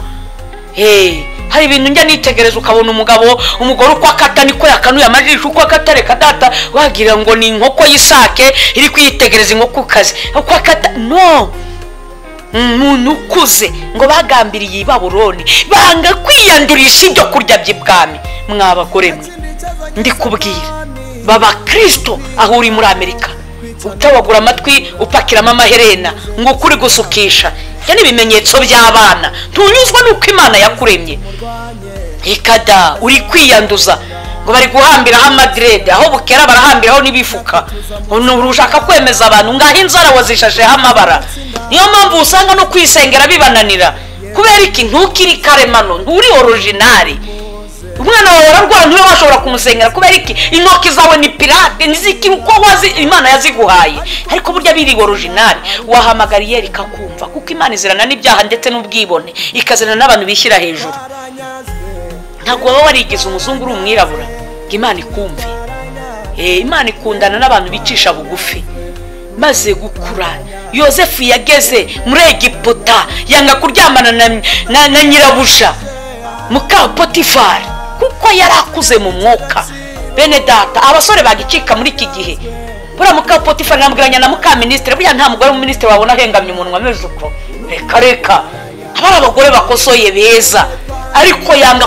Hari ibintu njya nitegereza ukabona umugabo, umugore uko akata niko yakanuye amajisho, uko akata reka data wagira ngo ni inkoko y'isake iri kwitegereza inkoko kazi, uko akata no. Umuntu ukuze ngo bagambiriye i Babuloni, banga kwiyandurisha ibyo kurya by'ibwami. Mwabagore mwe, ndikubwira baba Kristo aho uri muri Amerika, utawagura amatwi upakiramo amaherena ngo ukuri gusukisha, ibyo ni ibimenyetso by'abana. Ntunyuzwa nuko Imana yakuremye, ikada uri kwiyanduza ngo bari guhambiraho amadrede, aho bukera barahambiraho n'ibifuka. Ushaka kwemeza abantu ngaho inzara wazishasheho amabara. Niyo mpamvu usanga no kwisengera bibananira. Kubera iki? Ntukiri karemano, nturi originali. Umwana wawe ararwara ntiwe washobora kumusengera. Kubera iki? Intoki zawe ni pirate, niziki uko wazi Imana yaziguhaye. Ariko burya biri originali, wahamagariye rikakumva, kuko Imana izirana n'ibyaha ndetse n'ubwibone, ikazirana n'abantu bishyira hejuru. Ntabwo waba warigize umuzungu uri umwirabura ngo Imana ikumve. Imana ikundana n'abantu bicisha bugufi. Maze gukura, Yosefu yageze muri Egiputa yanga kuryamana na nyirabuja muka Potifari, kuko yarakuze mu mwuka. Bene data, abasore bagicika muri iki gihe. Buriya muka Potifari namubwiranya na muka minisitiri, buriya nta mugore w'umuminisitiri wabona ahengamye umunwa ameze uko. Reka reka, aba ari abagore bakosoye beza, ariko yanga